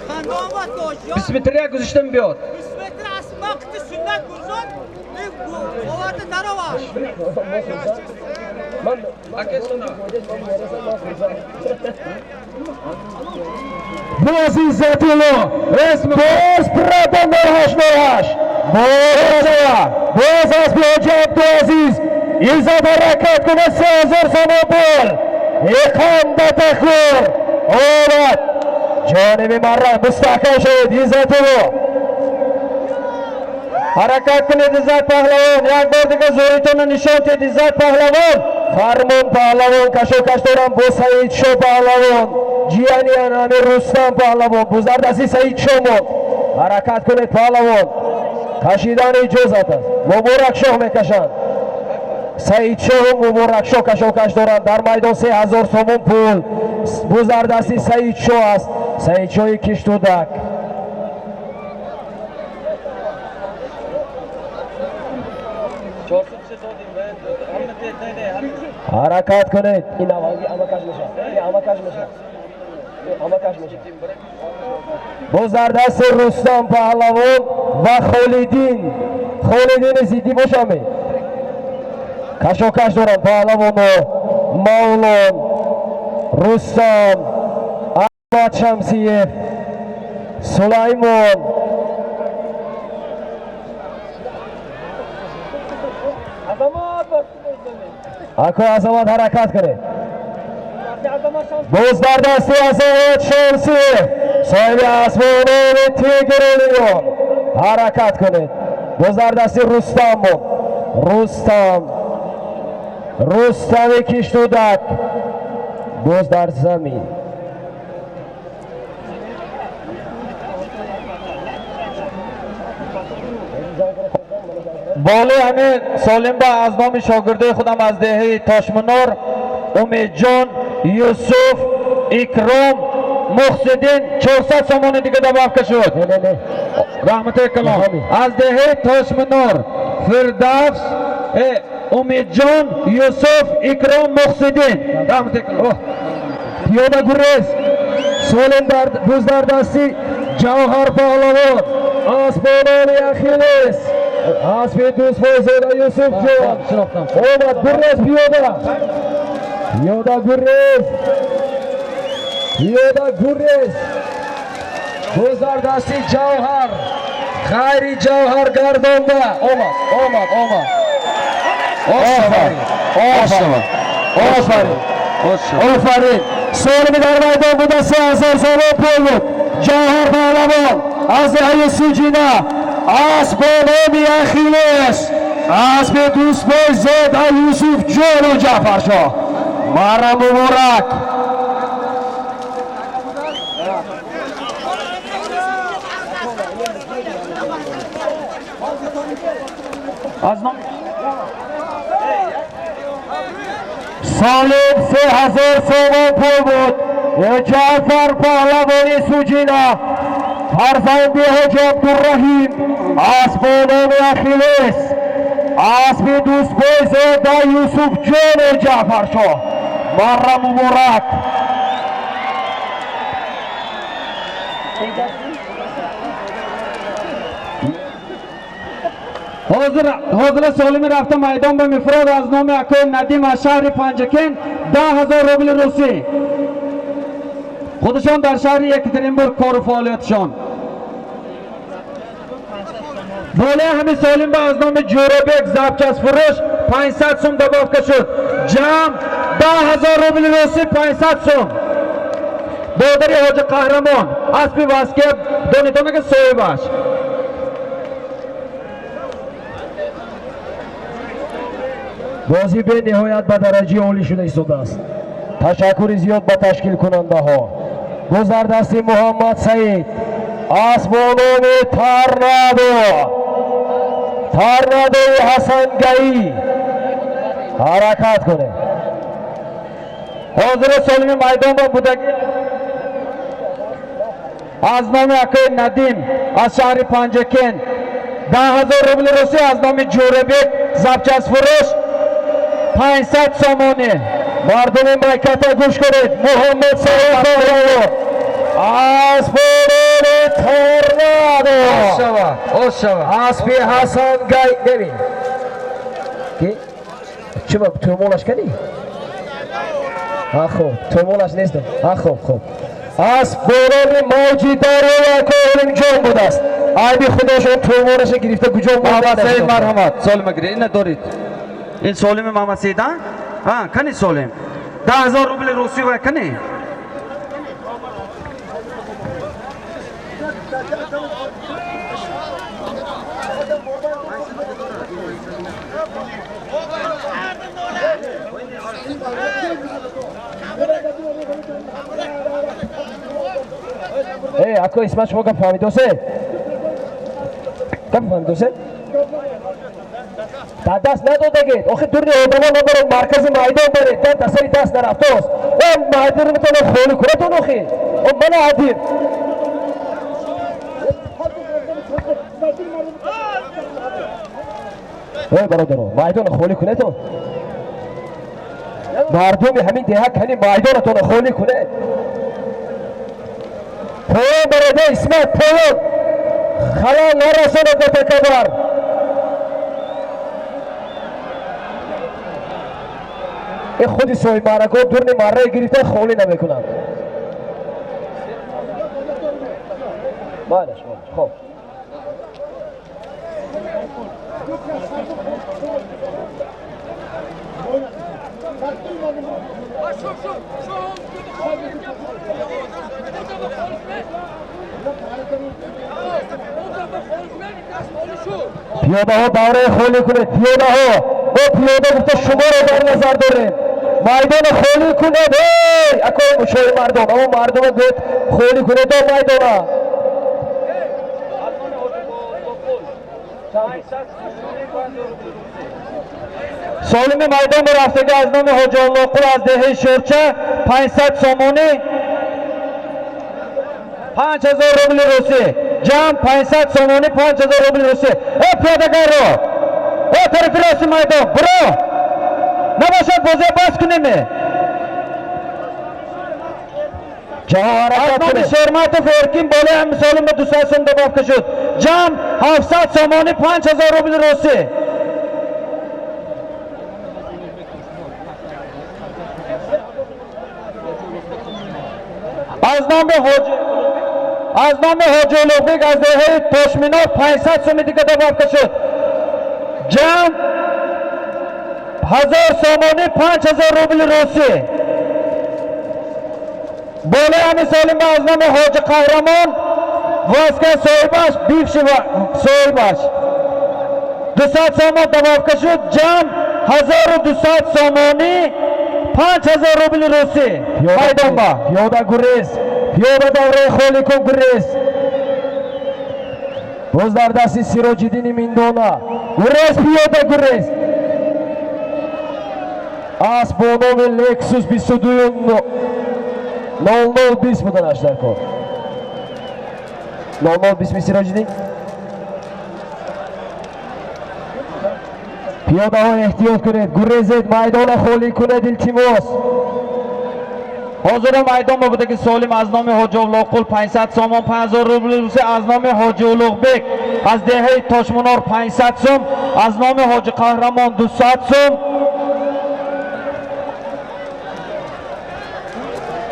Қандомат ку. 20 метрия гузошта мебиёд. 20 метр асма қити суннат гузон. Оварда даровар. Боз Иззатулло, боз Прадон 0808. Боз, боз аспи ҳоҷи Абдуазиз. Иззат ҳаракат кунад, 3000 сомон пул. Иқам ба тахур. Омад. Ҷониби марра мустаҳкам шавед, Иззатулло. Ҳаракат кунед, Иззат паҳлавон. Як бор дига зӯритонро нишон диҳед, Иззат паҳлавон. Фармон паҳлавон кашокаш дорам бо Саидшо паҳлавон. Ҷияни ами Рустам паҳлавон. Бузардасти Саидшо монд. Ҳаракат кунед, паҳлавон. Кашидан иҷозат аст. Муборакшоҳ мекашанд. Саидшоҳу Муборакшоҳ кашокаш доранд. Дар майдон 3000 сомон пул. Бузардасти Саидшоҳ аст. Саидшоҳи Киштудак. Ҳаракат кунед. Ин аввалги амакаш мешавад. Ин амакаш мешавад. Ин амакаш мешавад. Боз дар дасти Рустам паҳлавон ва Холидин. Холидини Зиддӣ бошаме. Кашокаш доранд паҳлавоно Мавлон, Рустам, Аҳмад Шамсиев, Сулаймон. Акои Азамат, ҳаракат кунед. Боз дар дасти Азамат Шамсиев, соҳиби асбонони Тигру Леон, ҳаракат кунед. Боз дар дасти Рустам буд. Рустам, Рустами Киштудак, боз дар замин. Болои ҳамин Солимба аз номи шогирдои худам аз деҳаи Тошмунор, Умедҷон, Юсуф, Икром, Мухсиддин 400 сомони дига добавка шуд. Не, не, не. Раҳматои калон. Аз деҳаи Тошмунор Фирдавс, Умедҷон, Юсуф, Икром, Мухсиддин. Раҳматои калон. Пиёда гурез. Солим дар боз дар дасти Ҷавҳар Паҳлавон, асбонони Ахиллес, аспи Дӯстбойзода Юсуфҷон. Омад, гурез, пиёда, пиёда гурез, пиёда гурез. Боз дар дасти Ҷавҳар, ғайри Ҷавҳар гардонда омад, омад, омад. Офарин, офарин, офарин, офарин! Солими дар майдон буда, 3000 сомон пул буд. Ҷавҳар Паҳлавон аз деҳаи Суҷина, асп бо номи Ахиллес, аспи Дӯстбойзода Юсуфҷону Ҷаъфаршоҳ. Мара муборак! Аз ном Солим, 3000 сомон пул буд. Ҷаъфар Паҳлавони Суҷина, фарзанди Ҳоҷи Абдурраҳим, асп бо номи Ахиллес, аспи Дӯстбойзода Юсуфҷону Ҷаъфаршоҳ. Марра муборак! Ҳозир ҳозира Солими рафта майдон ба мефурод, аз номи акои Надим аз шаҳри Панҷакент 10 000 рубли русӣ. Худашон дар шаҳри Екатеринбург кору фаъолиятшон. Болои ҳамин Солимба аз номи Ҷӯробек запчастфурӯш 500 сум добавка шуд. Ҷамъ 10 000 рубли русӣ, 500 сум. Бодари Ҳоҷи Қаҳрамон, аспи Ваския, донитона ки соҳибаш. Бозӣ бениҳоят ба дараҷаи олӣ шуда истодааст. Ташаккури зиёд ба ташкилкунандаҳо. Боз дар дасти Муҳаммад Саид, асп бо номи Торнадо, Торнадои Ҳасангаӣ, ҳаракат кунед. Ҳозира Солими майдон ба будагӣ, аз номи акои Надим аз шаҳри Панҷакент 10 000 рубли русӣ, аз номи Ҷӯрабек запчастфурӯш 500 сомонӣ. Мардуми Майката, гӯш кунед. Муҳаммад Саид Паҳлавон, асп бо номи Торнадо, аспи Ҳасангай. Бебин, ки чима тӯмолаш кадӣ? Хуб, тӯмолаш нест. Хуб, хуб. Асп бо номи Мавҷи Дарёи акои Олимҷон будааст. Айби худошон, тӯмораша гирифта куҷо. Муҳаммад Саид, марҳамат, Солима гиред. Ина дорид, ин Солими Муҳаммад Саид. А кани Солим, 10 000 рубли русӣ ва кани. Э, ако Исмат, шумо гап фаҳмидосе? Гап фаҳмидосе? Дар даст надодагед. Охи дурни одамо набаред, маркази майдон баред. Дар сари даст нарафтост. О, майдон метавонад холӣ кунатон охи. О, мана адир. Ой, бародаро, майдонро холӣ кунетон. Мардуми ҳамин деҳа, кани майдонатонро холӣ кунед. Поён барода, Исмат, поён. Халал нарасонад ба такабар. Э, худи соҳибмаърако дурни марраи гирифта холӣ намекунанд. Майлаш, майлаш, хоб. Пиёдаҳо давраи холӣ кунед, пиёдаҳо. Мо пиёда гуфта шуморо дар назар дорем. Майдона холӣ кунед, эй акои мушои мардон, аммо мардума гӯед холӣ кунед о майдона. Солими майдон ба рафтагӣ аз номи Ҳоҷи Оллоқул аз деҳаи Шӯрча 500 сомонӣ, 5000 рубли русӣ. Ҷамъ 500 сомонӣ, 5000 рубли русӣ. Э пиёдагарро, э тарафи рости майдон буро, набошад бозия бас кунеме. Ҷаҳон Аз ҳаракат номи кунед. Шерматов Эркин болои ҳами солим ба 200 сом добавка шуд. Ҷамъ 700 сомонӣ, 5000 рубли русӣ. Аз номи Ҳоҷи, аз номи Ҳоҷи Улуғбек аз деҳаи Тошминор 500 суми дига добавка шуд. Ҷамъ 1000 сомонӣ, 5000 рубли русӣ. Болои ҳами солим аз номи Ҳоҷи Қаҳрамон Васка соҳибаш, бивши соҳибаш 200 сомон добавка шуд. Ҷамъ 1200 сомонӣ, 5000 рубли русӣ. Майдонба. Пиёда гурез, пиёда давраи холӣ кун, гурез. Боз дар дасти Сироҷиддини Миндона. Гурез, пиёда гурез. Асп бо номи Лексус 22 00 20 буданаш дар кор. 00 20 ми, Сироҷиддин? Пиёдаҳо эҳтиёт кунед, гурезед, майдона холӣ кунед, илтимос. Ҳозира майдон ба будаги солим аз номи Ҳоҷи Улуғқул 500 сомон, 5000 рубли русӣ. Аз номи Ҳоҷи Улуғбек аз деҳаи Тошмунор 500 сом, аз номи Ҳоҷи Қаҳрамон 200 сом.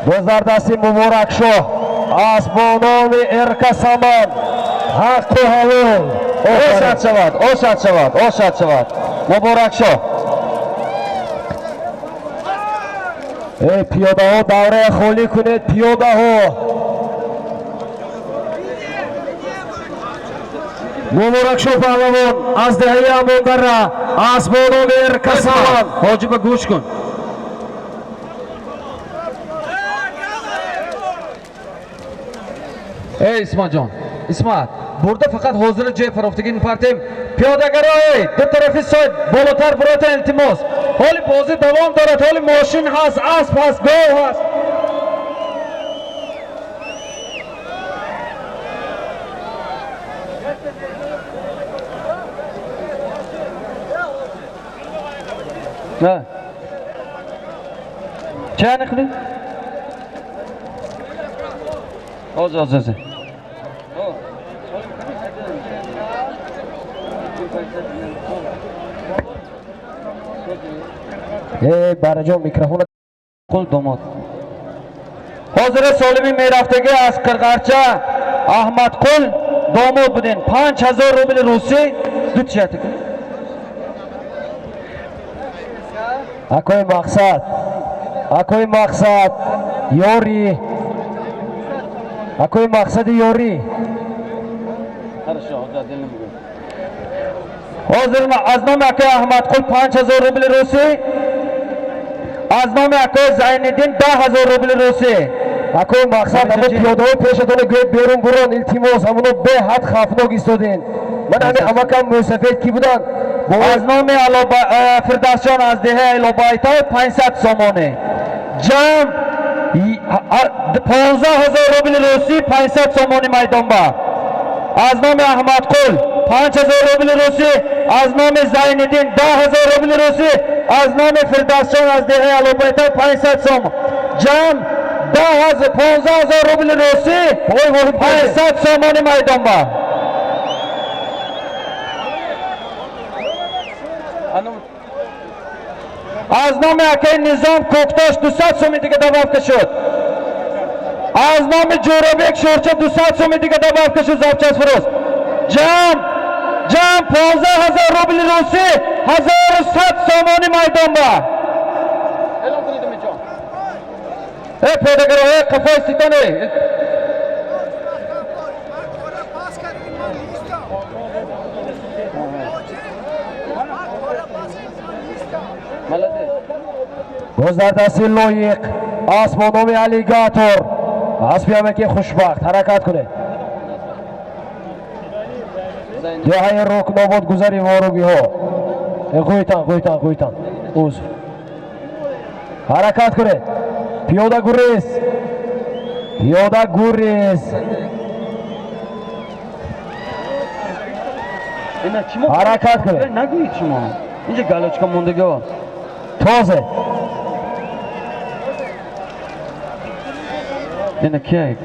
Боз дар дасти Муборакшоҳ асп бо номи Эрка Саман, ҳаққу ҳалол. Ошад шавад, ошад шавад, ошад шавад, Муборакшоҳ. Эй пиёдаҳо, даврая холӣ кунед, пиёдаҳо. Муборакшоҳ паҳлавон аз деҳаи Амондара, асп бо номи Эрка Саман. Ҳоҷиба гӯш кун. Эй Исматҷон, Исмат, бурда фақат ҳозира ҷои фарофтагӣ партем. Пиёдагаро, эй ду тарафи сой болотар буротан, илтимос. Ҳоли бозӣ давом дорад, ҳоли мошин ҳаст, асп ҳаст, гов ҳаст. На. Чай нахӯрӣ? Ҳозир, ҳозир, ҳозир. Эй Бараҷон, микрофона. Қул домод. Ҳозира солими мерафтагӣ аз Қирғарча Аҳмадқул домод буден. 5000 рубли русӣ. Ду чията кун. Акои Мақсад, акои Мақсад ёрӣ, акои Мақсади ёрӣ. Хорошо, ҳозир отдельно мегӯям. Ҳозир аз номи акои Аҳмадқул 5000 рубли русӣ, аз номи акои Зайниддин 10 000 рубли русӣ. Акои Мақсад, ҳамо пиёдаҳо пешатона гӯед берун бурон, илтимос. Ҳамоно беҳад хавфнок истодем. Ман ҳами амакам мӯсафед ки буданд. Аз номи Фирдавсҷон аз деҳаи Лобайтай 500 сомонӣ. Ҷамъ 15 000 рубли русӣ, 500 сомонӣ майдонба. Аз номи Аҳмадқул 5000 рубли русӣ, аз номи Зайниддин 10 000 рубли русӣ, аз номи Фирдавсҷон аз деҳаи Алобайтай 500 сом. Ҷамъ 10 000, 15 000 рубли русӣ, 500 сомонӣ майдонба. Аз номи акаи Низом Кӯктош 200 суми дига добавка шуд. Аз номи Ҷӯробек Шӯрча 200 суми дига добавка шуд, запчас фурӯз. Ҷамъ 15 000 рубли русӣ, 1100 сомонӣ майдонба. Э, пиёдагаро, э, қафои ситоне. Молодец. Боз дар дасти Лоиқ асп бо номи Аллигатор, аспи ҳамаки хушбахт. Ҳаракат кунед. Деҳаи Рукнобод, гузари Воругиҳо. Ғӯйтан, ғӯйтан, ғӯйтан, узр. Ҳаракат кунед. Пиёда гурез, пиёда гурез. Ина чимо? Ҳаракат кунед. Нагӯед шумо. Инҷа галочка мондагиҳо. Тозе. Ина кия?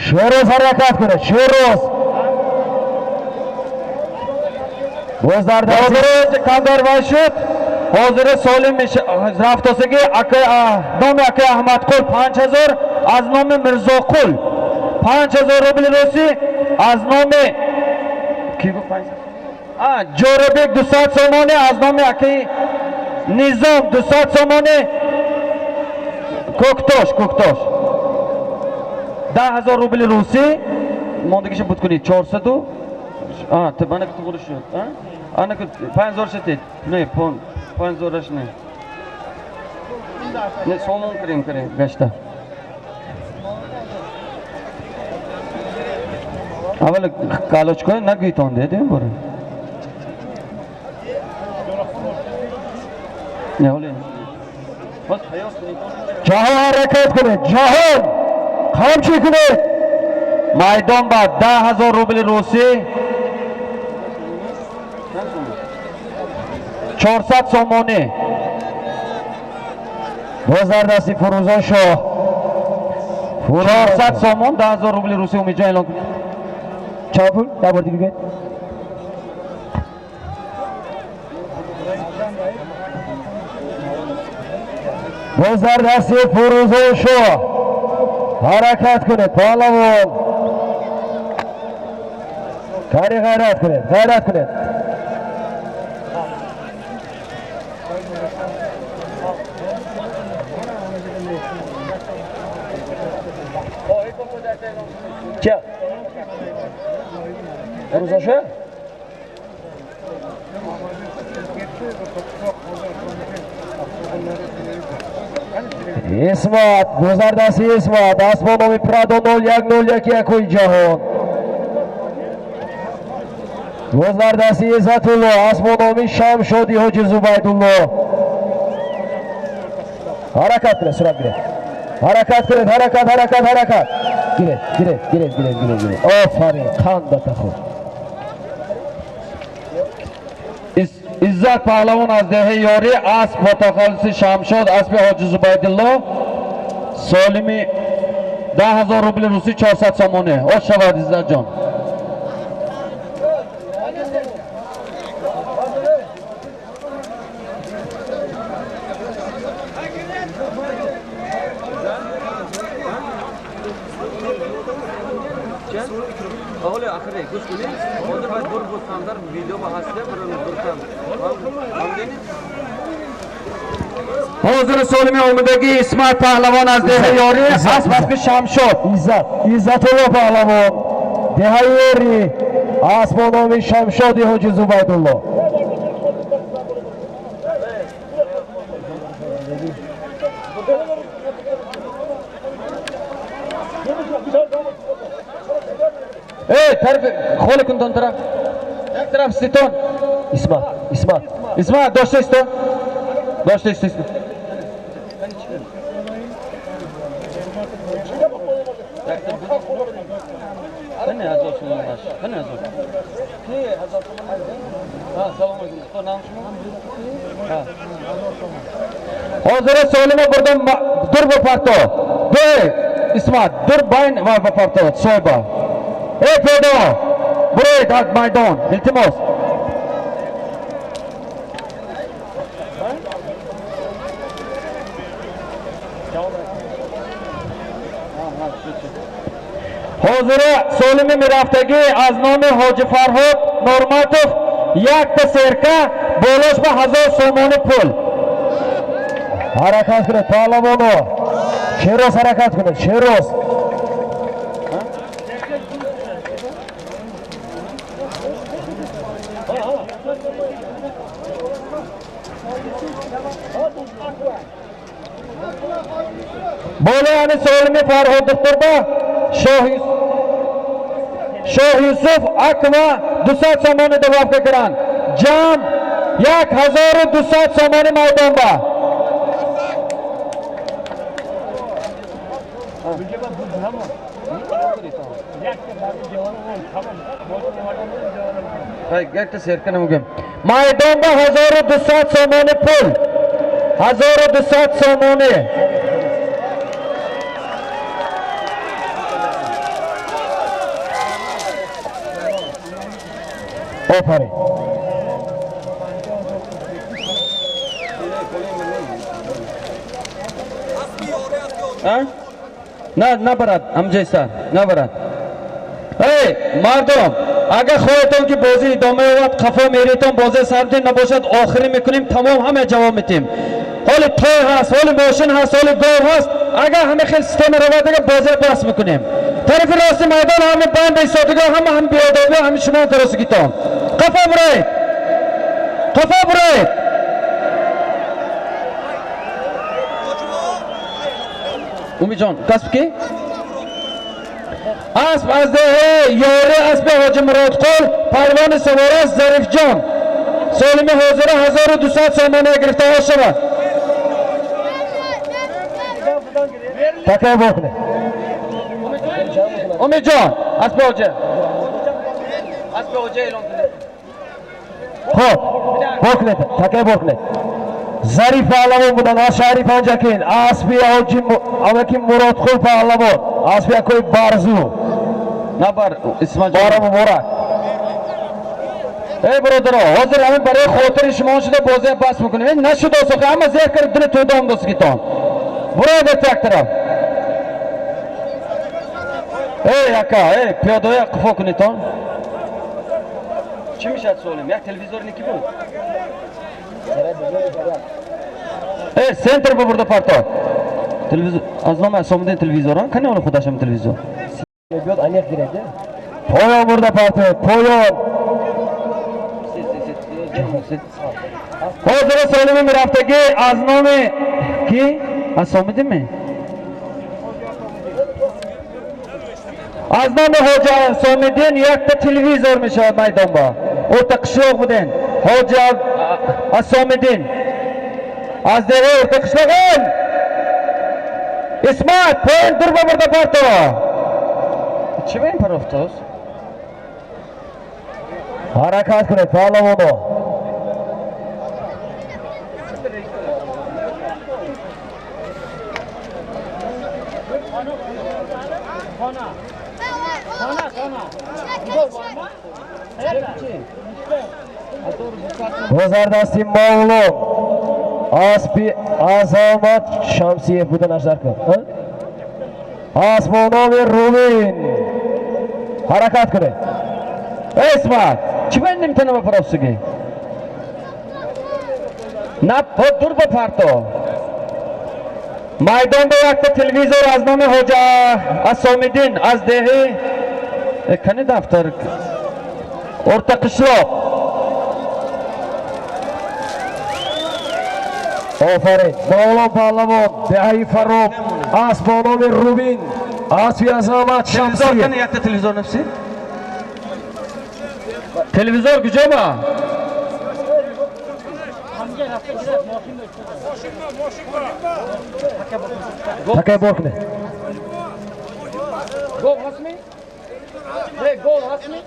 Шероз, ҳаракат кунед, Шероз. Боз дар дасти Ҳозир камдар вай шуд. Ҳозир солим рафтосагӣ номи акаи Аҳмадқул 5000, аз номи Мирзоқул 5000 рубли русӣ, аз номи ки гуфт 5000? А, Ҷорабек 200 сомонӣ, аз номи акаи Низом 200 сомонӣ, Кӯктош, Кӯктош 10 000 рубли русӣ. Мондагиша буд кунед, 400. А, мана туғри шуд. Ана 5000 шатед. Не, пон 5000 не. Не, сомон кирем, кирем гашта. Аввал галочка нагӯйтон дедем бора. Не, ҳоли. Боз ҳаёс кунед. Ҷаҳон, ҳаракат кунед, ҷаҳон, қамчӣ кунед. Майдон ба 10 000 рубли русӣ, 400 сомонӣ. Боз дар дасти Фурӯзон шоҳ. 400 сомон, 10 000 рубли русӣ. Умидҷон, эълон кунед. Чанд пул? Як бор дига бигӯед. Боз дар дасти Фурӯзон шоҳ. Ҳаракат кунед, паҳлавон. Кари ғайрат кунед, ғайрат кунед. Ча? Фурӯзон шоҳ? Исмат, боз дар дасти Исмат, асп бо номи Прадо 0101 якуи ҷаҳон. Боз дар дасти Иззатулло, асп бо номи Шамшоди Ҳоҷи Зубайдулло. Ҳаракат кунед, сурат гиред. Ҳаракат кунед, ҳаракат, ҳаракат, ҳаракат. Гиред, гиред, гиред, гиред, гиред, гиред. Офарин, қандата худ. Иззат паҳлавон аз деҳаи Ёрӣ, асп бо тахаллуси Шамшод, аспи Ҳоҷи Зубайдулло, солими, 10 000 рубли русӣ, 400 сомонӣ. Ош шавад, Иззатҷон. Ҳоли ахире гӯш кунед. Ҳозир бояд бур буд камтар видео ба ҳастия буртам. Фаҳмидед? Ҳозир солими омадагӣ Исмат паҳлавон аз деҳаи Ёрӣ, асп аспи Шамшод. Иззат, Иззатулло паҳлавон, деҳаи Ёрӣ, асп бо номи Шамшоди Ҳоҷи Зубайдулло. Эй, тарафи холи кун, тон тараф. Як тараф ситон. Исмат, Исмат. Исмат, дошта исто. Дошта исто, исто. Қани ҳазор сомон аш? Қани ҳазор? Ки ҳазор сомон? Ҳа, салом алейкум. Хо, ном шумо? Ҳа. Ҳозир солима бурдам дур ба парто. Ду Исмат, дур байн ва ба парто, соҳиба. Эй пиёда, буроед аз майдон, илтимос. Ҳозира солими мерафтагӣ аз номи Ҳоҷи Фарҳод Норматов якта серка, болош ба 1000 сомонӣ пул. Ҳаракат кунед, паҳлавоно. Шероз ҳаракат кунед, Шероз. Болои ҳамин солими Фарҳод духтурба Шоҳ Юсуф Аква 200 сомонӣ добавка карданд. Ҷамъ 1200 сомонӣ майдонба. Майдонба 1200 сомонӣ пул. 1200 сомонӣ. Офарин. На, набарад, ҳамҷайса, набарад. Эй, мардум, агар хоҳедтон ки бозӣ идома ёбад, қафо меритон, бозӣ сар набошад, охирӣ мекунем, тамом ҳама ҷавоб метиҳем. Ҳоли той ҳаст, ҳоли мошин ҳаст, ҳоли гов ҳаст. Агар ҳама хел система равад, агар бозӣ бас мекунем. Тарафи рости майдон ҳама банд истодагон, ҳама ҳам беодобӣ, ҳама шумо каросигитон. Қафо буроед. Қафо буроед. Умиҷон, касб ки? Асп аз деҳаи Ёри, аспи Ҳоҷи Муродқул, палвони савора Зарифҷон. Солими ҳозира 1200 сомония гирифта шавад. Такай бокунед. Умидҷон, аспи ҳоҷа. Аспи ҳоҷа эълон кунед. Хоб, бокунед, такай бокунед. Зариф паҳлавон буданд аз шаҳри Панҷакент, аспи ҳоҷи Амаки Муродқул паҳлавон, аспи акои Барзу. Набар, Исмаҷон. Бора муборак. Эй бародаро, ҳозир ҳамин барои хотири шумо шуда бозия бас мекунем. Ин нашуд осохи, ҳама зер кард дили тӯда омдосгитон. Буроед як тараф. Эй ака, эй пиёдаоя қуфо кунедтон. Чӣ мешавад солим? Як телевизор ники буд? Эй, центр бубурда парто. Телевизор аз номи Асомиддин телевизор, а? Кани оли худашам телевизор. Поён бурда партоед, поён. Ҳозира солими мерафтагӣ аз номи ки? Асомиддин ме? Аз номи Ҳоҷа Асомиддин якта телевизор мешавад майдонба. O'rta qishloq буден. Ҳоҷа Асомиддин. Аз деҳаи O'rta qishloq. Исмат, поён дур бабурда парто. Чӣ ба ин парофтоз? Ҳаракат кунед, паҳлавоно. Бозардасти Мавлон аспи Азамат Шамсиев буданаш дар кор. Асп бо номи Рубин. Ҳаракат кунед. Исмат, чӣ ба нимтана ба парофтугӣ? На, дур ба парто. Майдонда якта телевизор аз номи Ҳоҷа Асомиддин аз деҳи кани дафтар O'rta qishloq. Офарин. Мавлон паҳлавон, деҳаи Фарроб, асп бо номи Рубин, аспи Азамат Телевизор Шамсиев. кани якта телевизор нафси? Телевизор куҷо ба? Такай бор кунед. Гол ҳастми? Не, гол ҳастми?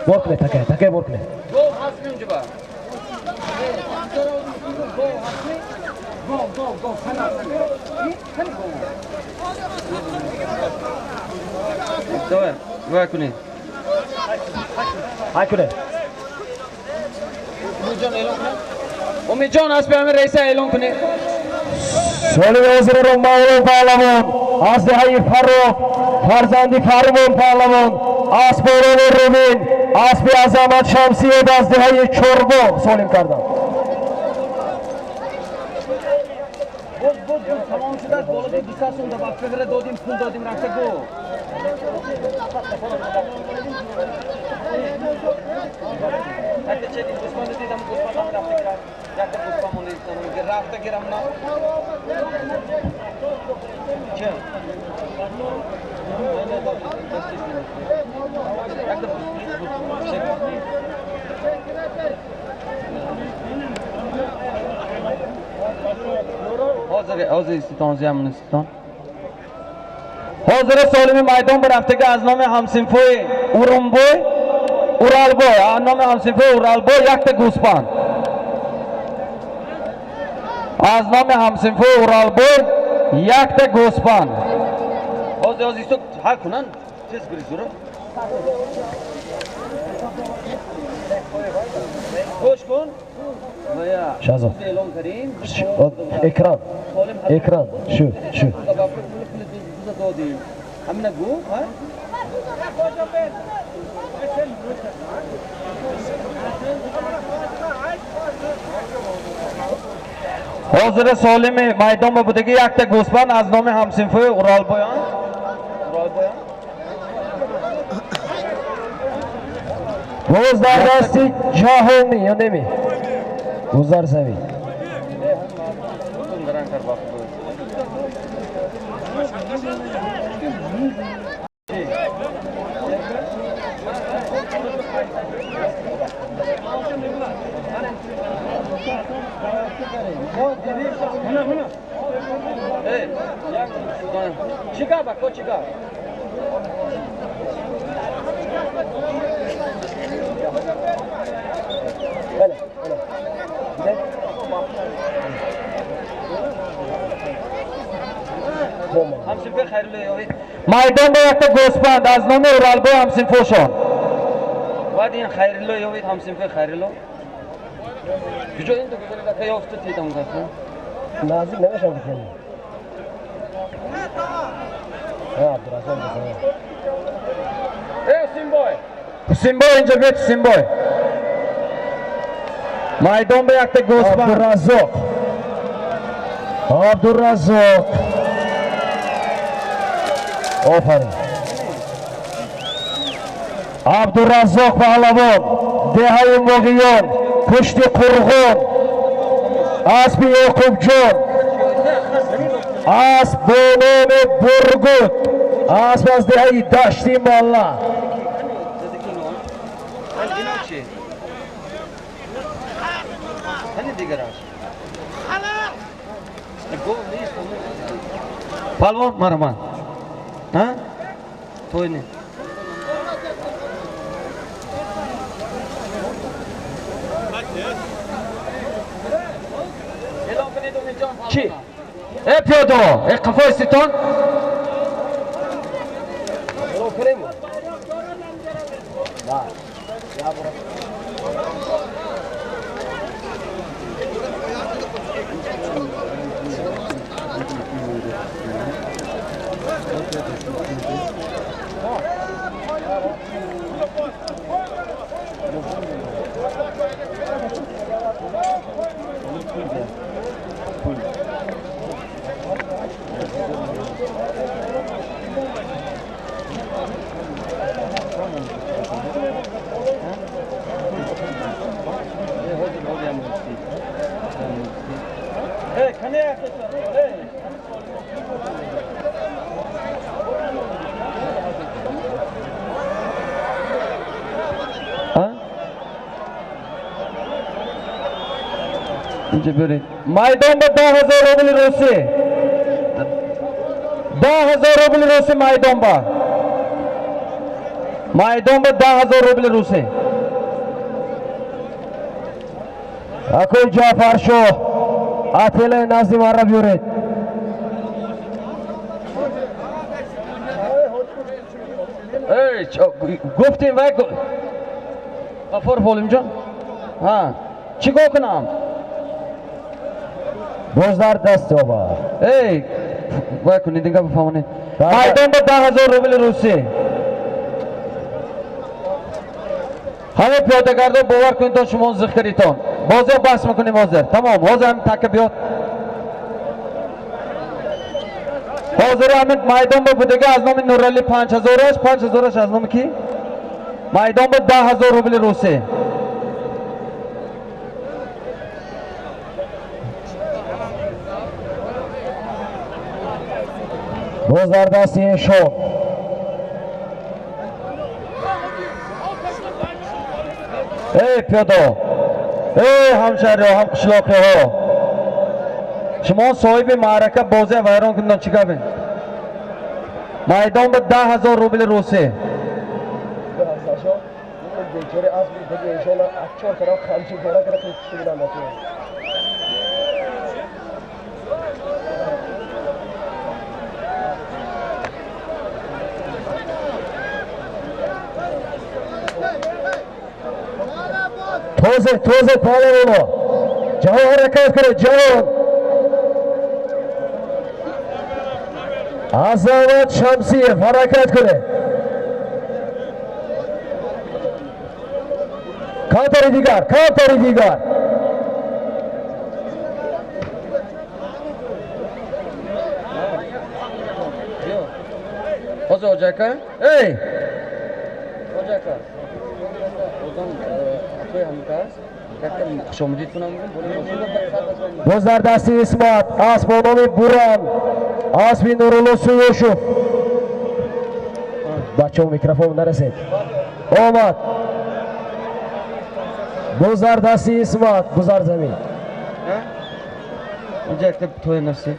Бор кунед, такай, такай бор кунед. Гол ҳастми унҷа ба? Гол ҳастми? Гол, гол, гол. Кани, кани гол. Давай, вай кунед. Ҳай кунед. Умидҷон эълон кунед. Умидҷон, аспи ҳамин раиса эълон кунед. Солими ҳозираро Мавлон паҳлавон аз деҳаи Фарроб, фарзанди Фармон паҳлавон, асп бо номи Рубин, аспи Азамат Шамсиев аз деҳаи Чорбоғ солим карданд. Буд, буд, буд. Тамом шудааст, боло. 1200 сум добавка додим, пул додим, рафта гу. Якта чеди гӯсфанд дидам, гӯсфандам рафта гирам. Якта гӯсфанд монда рафта гирам на. Че? Якта ҳозир иститон, ҳозир иститон. Ҳозир солими майдон бирафтага аз номи ҳамсинфои Урумбой, Уралбой, аз номи ҳамсинфои Уралбой якта гӯсфанд. Аз номи ҳамсинфои Уралбой якта гӯсфанд. Ҳозир ҳозир исто ҳал кунан, тез гири зура. Гӯш кун. Шahzod. Экран. Экран. Шу, шу. Ҳамина гу, ҳа? Ҳозир солими майдон ба будаги якта гӯсфанд аз номи ҳамсинфои Уралбоян. Уралбоян. Боз дар дасти ҷаҳонӣ ё неми? Боз дар замин. Чига бако, чига. Бале, бале. Ҳамсинфои Хайрулло ёвид. Майдон ба якта гӯсфанд аз номи Уралбой ҳамсинфошон. Баъд ин Хайрулло ёвид, ҳамсинфои Хайрулло. Куҷо ин гузари дака ёфта тидам гафу? Наздик намешам ки. Ҳа, Абдураззоқ бизан. Э, Симбой. Симбой инҷо биёд, Симбой. Майдон ба якта гӯсфанд. Абдураззоқ. Абдураззоқ. Офарин. Абдураззоқ паҳлавон, деҳаи Моғиён, пушти Қурғон, аспи Ёқубҷон, асп бо номи Бургут, асп аз деҳаи Дашти Малла. Палвон марҳамат. Ҳа? Той не. Чӣ? Э пиёдо, э қафо иститон. Инҷа биред. Майдон ба 10,000 рубли русӣ. 10,000 рубли русӣ майдон ба. Майдон ба 10,000 рубли русӣ. Акои Ҷаъфаршоҳ, ателаи назди маро биёред. Эй, гуфтем вай Ғафур Фолимҷон. Ҳа, чӣ кор кунам? Боз дар даст ова. Эй, вай кунед, динга бифаҳмонед. Майдон ба 10,000 рубли русӣ. Ҳама пиёдагардо бовар кунед, то шумо зиқ кардитон. Бозиро баҳс мекунем ҳозир. Тамом, ҳозир ҳам така биёд. Ҳозир ҳамин майдон ба будага аз номи Нурали 5000-аш, 5000-аш аз номи ки? Майдон ба 10 000 рубли русӣ. Боз дар дасти эшон. Эй пиёдо, эй ҳамшаҳриҳо, ҳамқишлоқиҳо, шумо соҳиби маърака бозия вайрон кундан, чӣ гапе? Майдон ба 10 000 рубли русӣ. Тозе, тозе, паҳлавоно. Ҷавон, ҳаракат кунед, ҷавон. Азамат Шамсиев, ҳаракат кунед. Камтари дигар, камтари дигар. Ҳозир ҳоҷака? Эй! Ҳоҷака. Одам акои ҳамка аст. Якта хушомадид кунам. Боз дар дасти Исмат асп бо номи Буран, аспи Нурулло Суюшев. Бачаҳо, микрофон нарасед. Омад. Боз дар дасти Исмат, гузар замин. Инҷа якта тои нафси.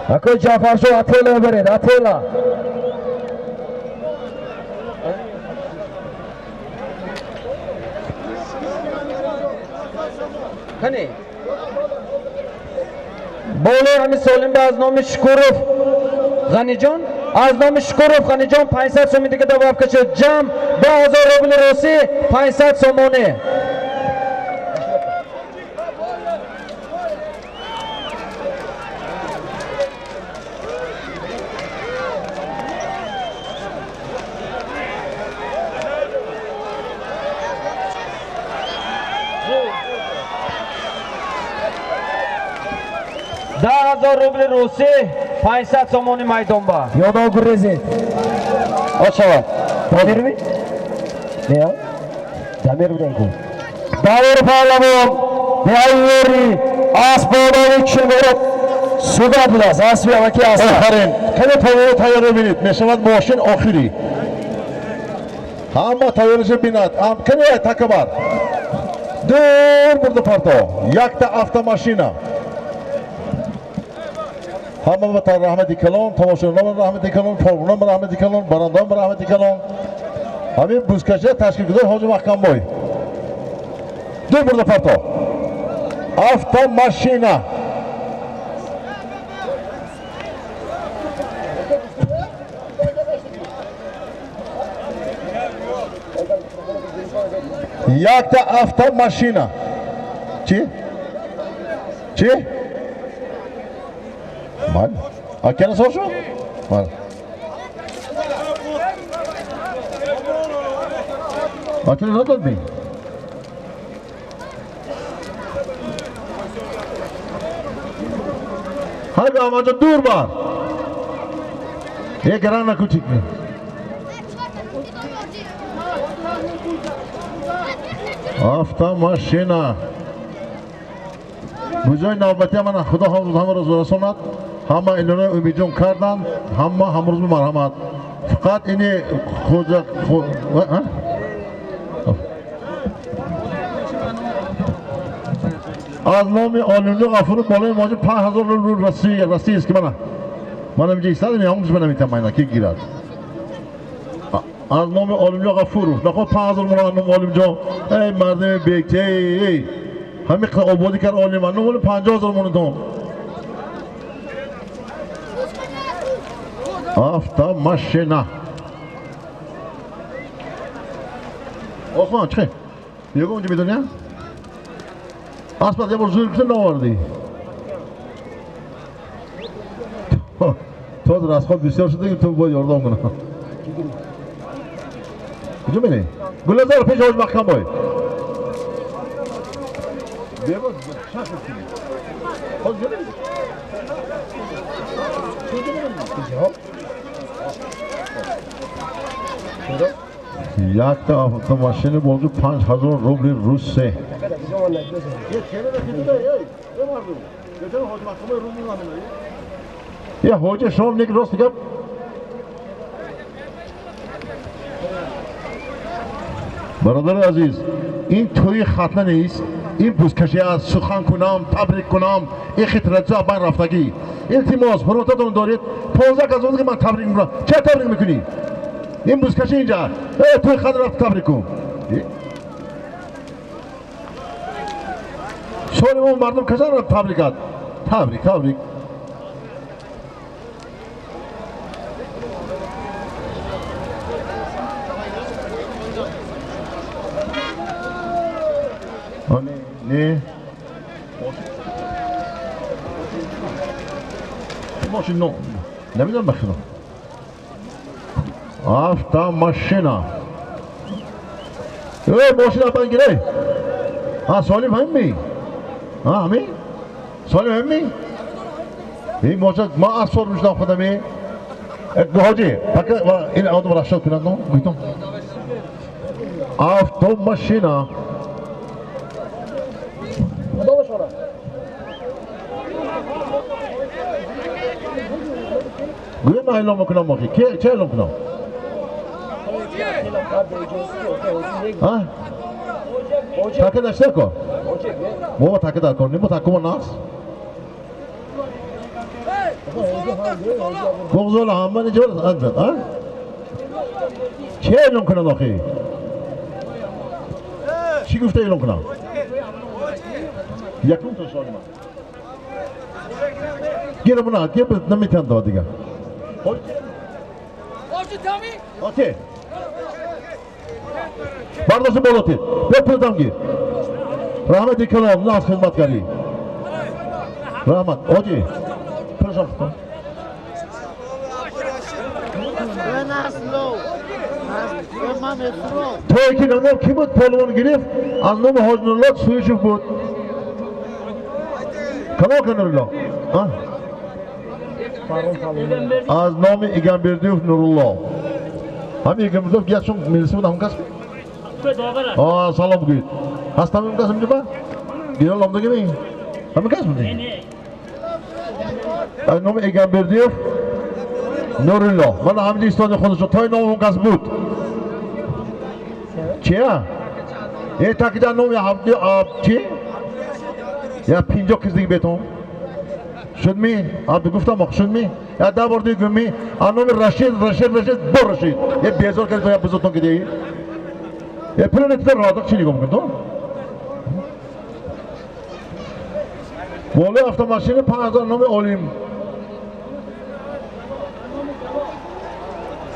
Акои Ҷаъфаршо, отела баред, отела. Кани? Болои ҳамин солимба аз номи Шукуров Ғаниҷон, аз номи Шукуров Ғаниҷон 500 сомони дига добавка шуд. Ҷамъ 10 000 рубли русӣ, 500 сомонӣ. 10 000 рубли русӣ, 500 сомони майдонба. Ёдо гурезед. Ошавад. Дамирми? Не, Дамир будем ку. Давр паҳлавон беайёри асп бо номи Чуморо суга будааст. Аспи аваки аст. Офарин, хеле тайёр, тайёр бинед, мешавад мошин охирӣ, ҳама тайёриша бинад. Кане такабар дур бурда парто, якта автомашина. Ҳама ба раҳмати калон, тамошобинон раҳмати калон, полвонон раҳмати калон, барандон раҳмати калон. Ҳамин бузкаша ташкилгузор ҳоҷи Маҳкамбой. Дур бурда парто, автомашина. Якта автомашина. Чӣ, чӣ? Майли, акена сошу, майли, акена надодми. Ҳайда, Амаҷон, дур бар, як рана кучик. Автомашина. Бузои навбатӣ мана, худо ҳама рӯз расонад. Ҳама илонаи Умидҷон карданд, ҳама ҳамрӯз марҳамат. Фақат ини хоҷа. Аз номи Олимҷон Ғафуров болои моҷи 5000 рубл российский. Мана, мана инҷа истад, ҳамонш мана метамайна ки гирад. Аз номи Олимҷон Ғафуров нахо 5000 мона ном Олимҷон. Эй мардими бекти, эй ҳамин ободӣ кард олима, номоли 50 000 монитон. Автомашина. Осмон, чӣ ягон ҷо медони? Аспат я бор зур кута наовардӣ, то расход бисёр шуда, ту бояд ёрдам кунам. Куҷо мерӣ, Гулназар? Пеш ҳоҷ Маҳкамбой. Якта автомашина болду 5000 рубли Русе. Я ҳоҷа шом нек рост гап. Бародари азиз, ин тӯи хатна нест, ин бузкашӣ аст. Сухан кунам, табрик кунам, ин хитратзо бан рафтагӣ. Илтимос, ҳурмататон доред, 15 кас ки ман табрик мекунам. Ча табрик мекунӣ? Ин бузкашӣ инҷа. Тӯи хатна рафт, табрик кун. Соли он мардум касан табрик кард. Табрик, табрик. Не. Мошин но. Намедонам бахидам. Автомашина. Эй, мошина бан гирей. А, солим ҳамми? А, ҳами? Солим ҳамми? Ин мошин ма аз сол мешнам худами. Ҳоҷи, пака ин одам рашод кунад, но? Гуфтам. Автомашина. گویا من اعلام میکنم آخه که چه اعلام کنم؟ ها؟ تاکه داشته کن ما تاکه در کن نیم تاکه ما ناس بغزول همه نجور انجام ها؟ چه اعلام کنم آخه؟ چی گفته اعلام کنم؟ یکم تو سوال من گیرم نه گیر نمیتونم داد دیگه. اوکی. برداشت بالاتر. بپردم گیر. رحمت کلام ناز خدمت کردی. رحمت. اوکی. پرشم کن. توی که نمیدونم کی بود پهلوان گرفت از نام حاج نورالله سویشوف بود. کما کن نورالله. ها؟ از نام ایگنبردیوف نورالله. همین ایگنبردیوف گیت چون میرسه بود همون کس. آه سلام بگویید. هست همون کس اینجا با؟ گیرال آمده می؟ همون کس بودی؟ از نام ایگنبردیوف نورالله. من همین ایستاد خودش رو تای نام اون کس بود. چیه؟ یه تاکید نام یا چی؟ یا 50 کس دیگه بهتون. شد می؟ عبد گفتم آخ شد می؟ یا ده بار دیگه می؟ نام رشید رشید رشید بر رشید. یه بیزار کردی تو یا بزرگتون که دیگه. یه پول نتیجه رادق چی نگاه میکنی تو؟ بالای افتا ماشین 5000 نام عالیم.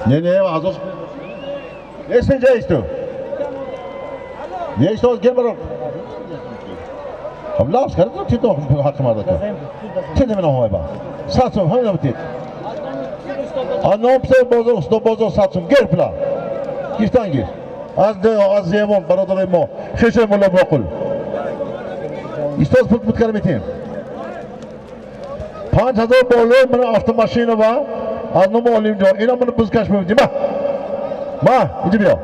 نه نه از نیست اینجا ایست تو. نیست تو گیر برو. هم لفظ کرد تو تو حق مرد کن. چه نمیدونم های با. ساتم همین نبودید. آنام سر بازار استاد بازار ساتم گیر پلا. گیرتن گیر. از ده از زیمان برادرای ما خیش مولا باقل. استاد پول پول کردم میتیم. 5000 بالای من افتا ماشین و از نام عالیم جان اینا من بزکش میدیم. ما اینجا بیا.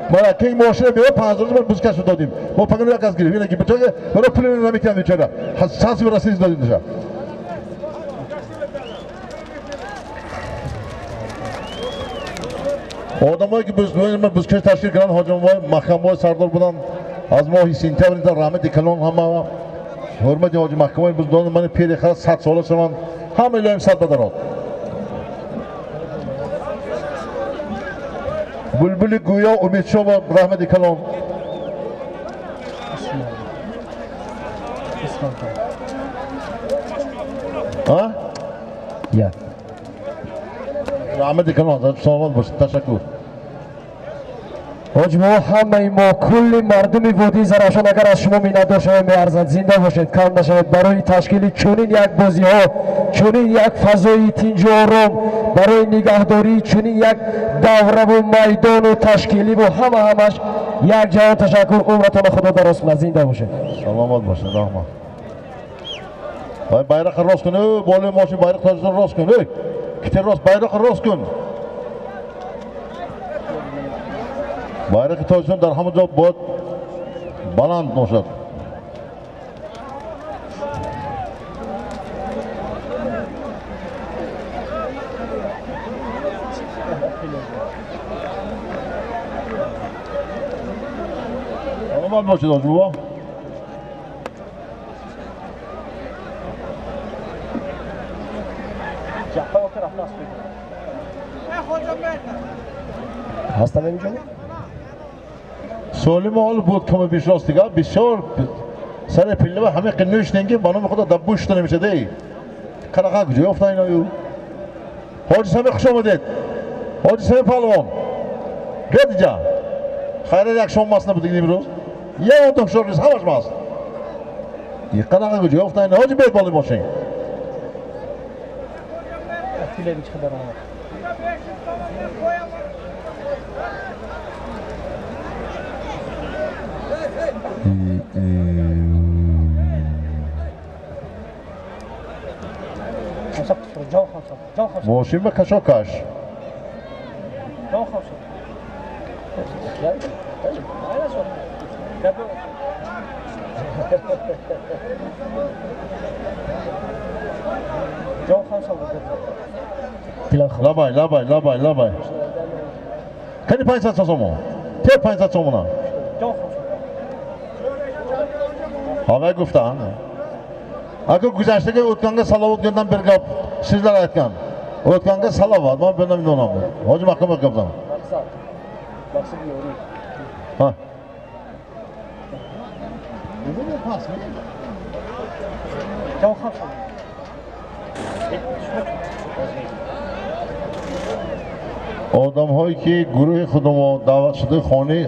ما که این ماشین بیا 5000 من بزکش دادیم. ما فقط یک از گرفتیم. اینا که بچه برای پول نمیتونم بیچاره. حساس به رسید دادیم دیگه. آدمایی که بزکش تشکیل کردن حاجم محکمه سردار بودن از ماه سنتبر تا رحمت کلان همه حرمت حاج محکمه بزدان من پیر خلاص 100 ساله شدن همه لایم 100 بدرات. بلبل گویا امید شما رحمت کلان. ها؟ یا. رحمت کلان سلامت باش تشکر. ҳоҷ мо ҳамаи мо кулли мардуми водии Зарафшон агар аз шумо миннатдор шавем меарзад. Зинда бошед, кам нашавед барои ташкили чунин як бозиҳо, чунин як фазои тинҷу ором, барои нигаҳдории чунин як давраву майдону ташкиливу ҳама ҳамаш Як ҷаҳон ташаккур, умратона Худо дароз кунад, зинда бошед. Саломат бошед, раҳмат. Вай, байроқqa рост кун, ey, болои мошин байроқ Tojikiston рост кун, ey. Ките рост, байроқqa рост кун. Байроқи Tojikiston дар ҳама ҷо бояд баланд бошад. Саломат бошед, ҳоҷи. Ҳастам инҷо. Солим ҳол буд кама беш рост дига бисёр сари пиллава ҳама қиннӯштен ки ба номи Худо дар буш шуда намешад, эй. Қарақа куҷо ёфтан ино ю? Ҳоҷи Сами, хуш омадед. Ҳоҷи Сами паҳлавон. Биёд инҷа. Хайрат, як шом маст набуд имрӯз. Ягон ҳушёр нест, ҳамаш маст. Қарақа куҷо ёфтан ино? Ҳоҷи, биёд болои мошин. Мошин ба кашокаш. Лабай, лабай, лабай, лабай. Кани 500 сомон. Те 500 сомона. Ҳамай гуфтан. Ака гузаштаги o'tganga salovat degan bir gap sizlar aytgan. O'tganga salovat, man buni медонам. Ҳоҷи маҳкам гап. Ҳа. Одамҳое ки гурӯҳи худамо даъват шуда хони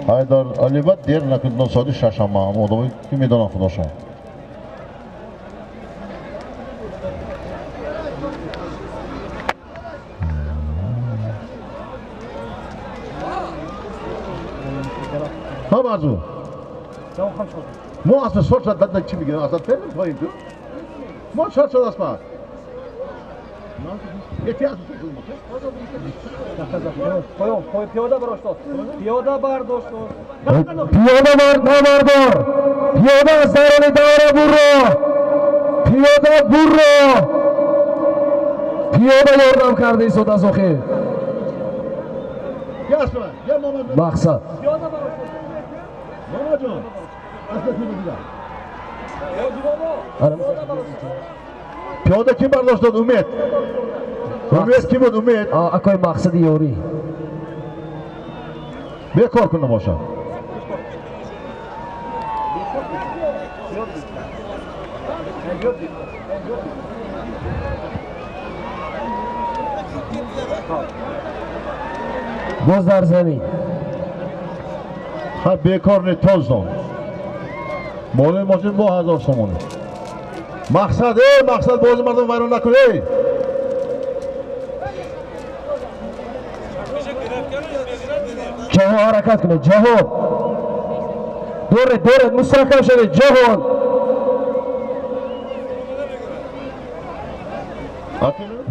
Ҳайдар Алиба дер накунед, соати шашама одамое ки медонанд худошон. Ҳа, Барзу. Мо асло сор шад дад чӣ мегирем? Асло ферм поин ту? Мо чор шад аспа. Яки аз Пиёда бардошт. Пиёда бардошт. Пиёда набардор. Пиёда аз дарони давра бурро. Пиёда бурро. Пиёда ёрдам карда истод аз охир. Мақсад. Мамаҷон. Асло дигар. Пиёда ки бардошт дод? Умед. Умед ки буд, Умед? Акои мақсади ёрӣ. Бекор кун бошад. Боз дар замин. Ха, бекор не, тоздон. Болои мошин бо 1000 сомонӣ. Мақсад, эй, мақсад, бози мардум вайрон накун, эй. Ҷаҳон ҳаракат кунед, ҷаҳон. Доред, доред, мустаҳкам шавед, ҷаҳон.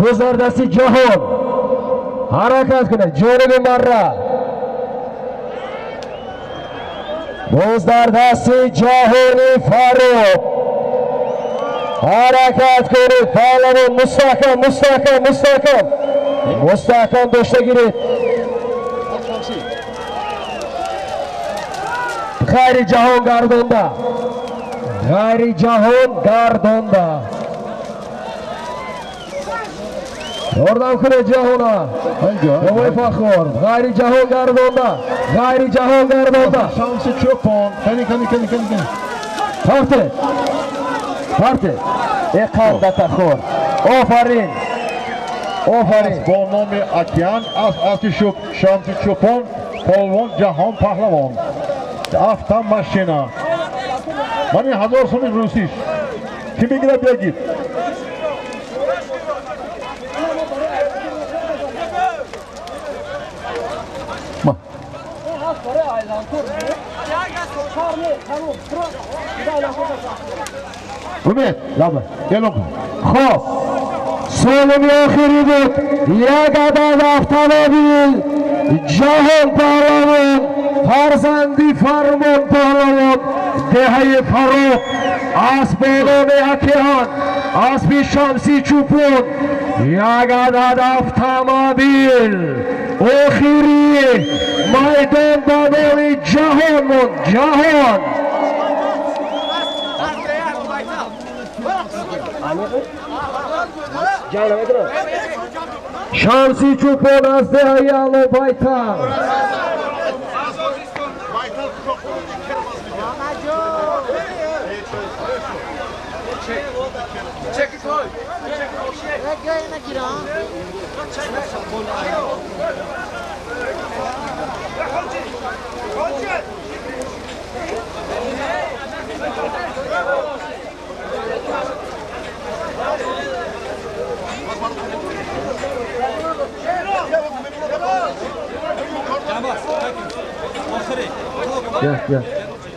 Боз дар дасти ҷаҳон. Ҳаракат кунед, ҷониби марра. Боз дар дасти ҷаҳони Фаррух. Ҳаракат кунед, паҳлавон, мустаҳкам, мустаҳкам, мустаҳкам. Мустаҳкам дошта гиред. Ғайри ҷаҳон гардонда. Ғайри ҷаҳон гардонда. Ёрдам кунед ҷаҳона. Бобои Фахор, ғайри ҷаҳон гардонда. Ғайри ҷаҳон гардонда. Шамси Чӯпон. Кани, кани, кани, кани, кани. Парте. Парте. Э қандата хор. Офарин. Офарин. Бо номи Океан аз аси Шамси Чӯпон, полвон Ҷаҳон паҳлавон. Автомашина. Ман ин 1000 соми русиш. Ки мегирад, бигир. Умед, Лаба. Эълон кун. Хоб, солими охирӣ буд. Як адад автомобил, Ҷаҳон Паҳлавон, фарзанди Фармон Паҳлавон, деҳаи Фароғ, асбонони Акиҳан, аспи Шамси Чӯпон, як адад автомобил. Охири майдон ба номи Ҷаҳон монд. Ҷаҳон. Шамси Чӯпон аз деҳаи Алобайтар.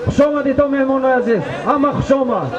Хуш омадед, то меҳмонои азиз, ҳама хуш омад.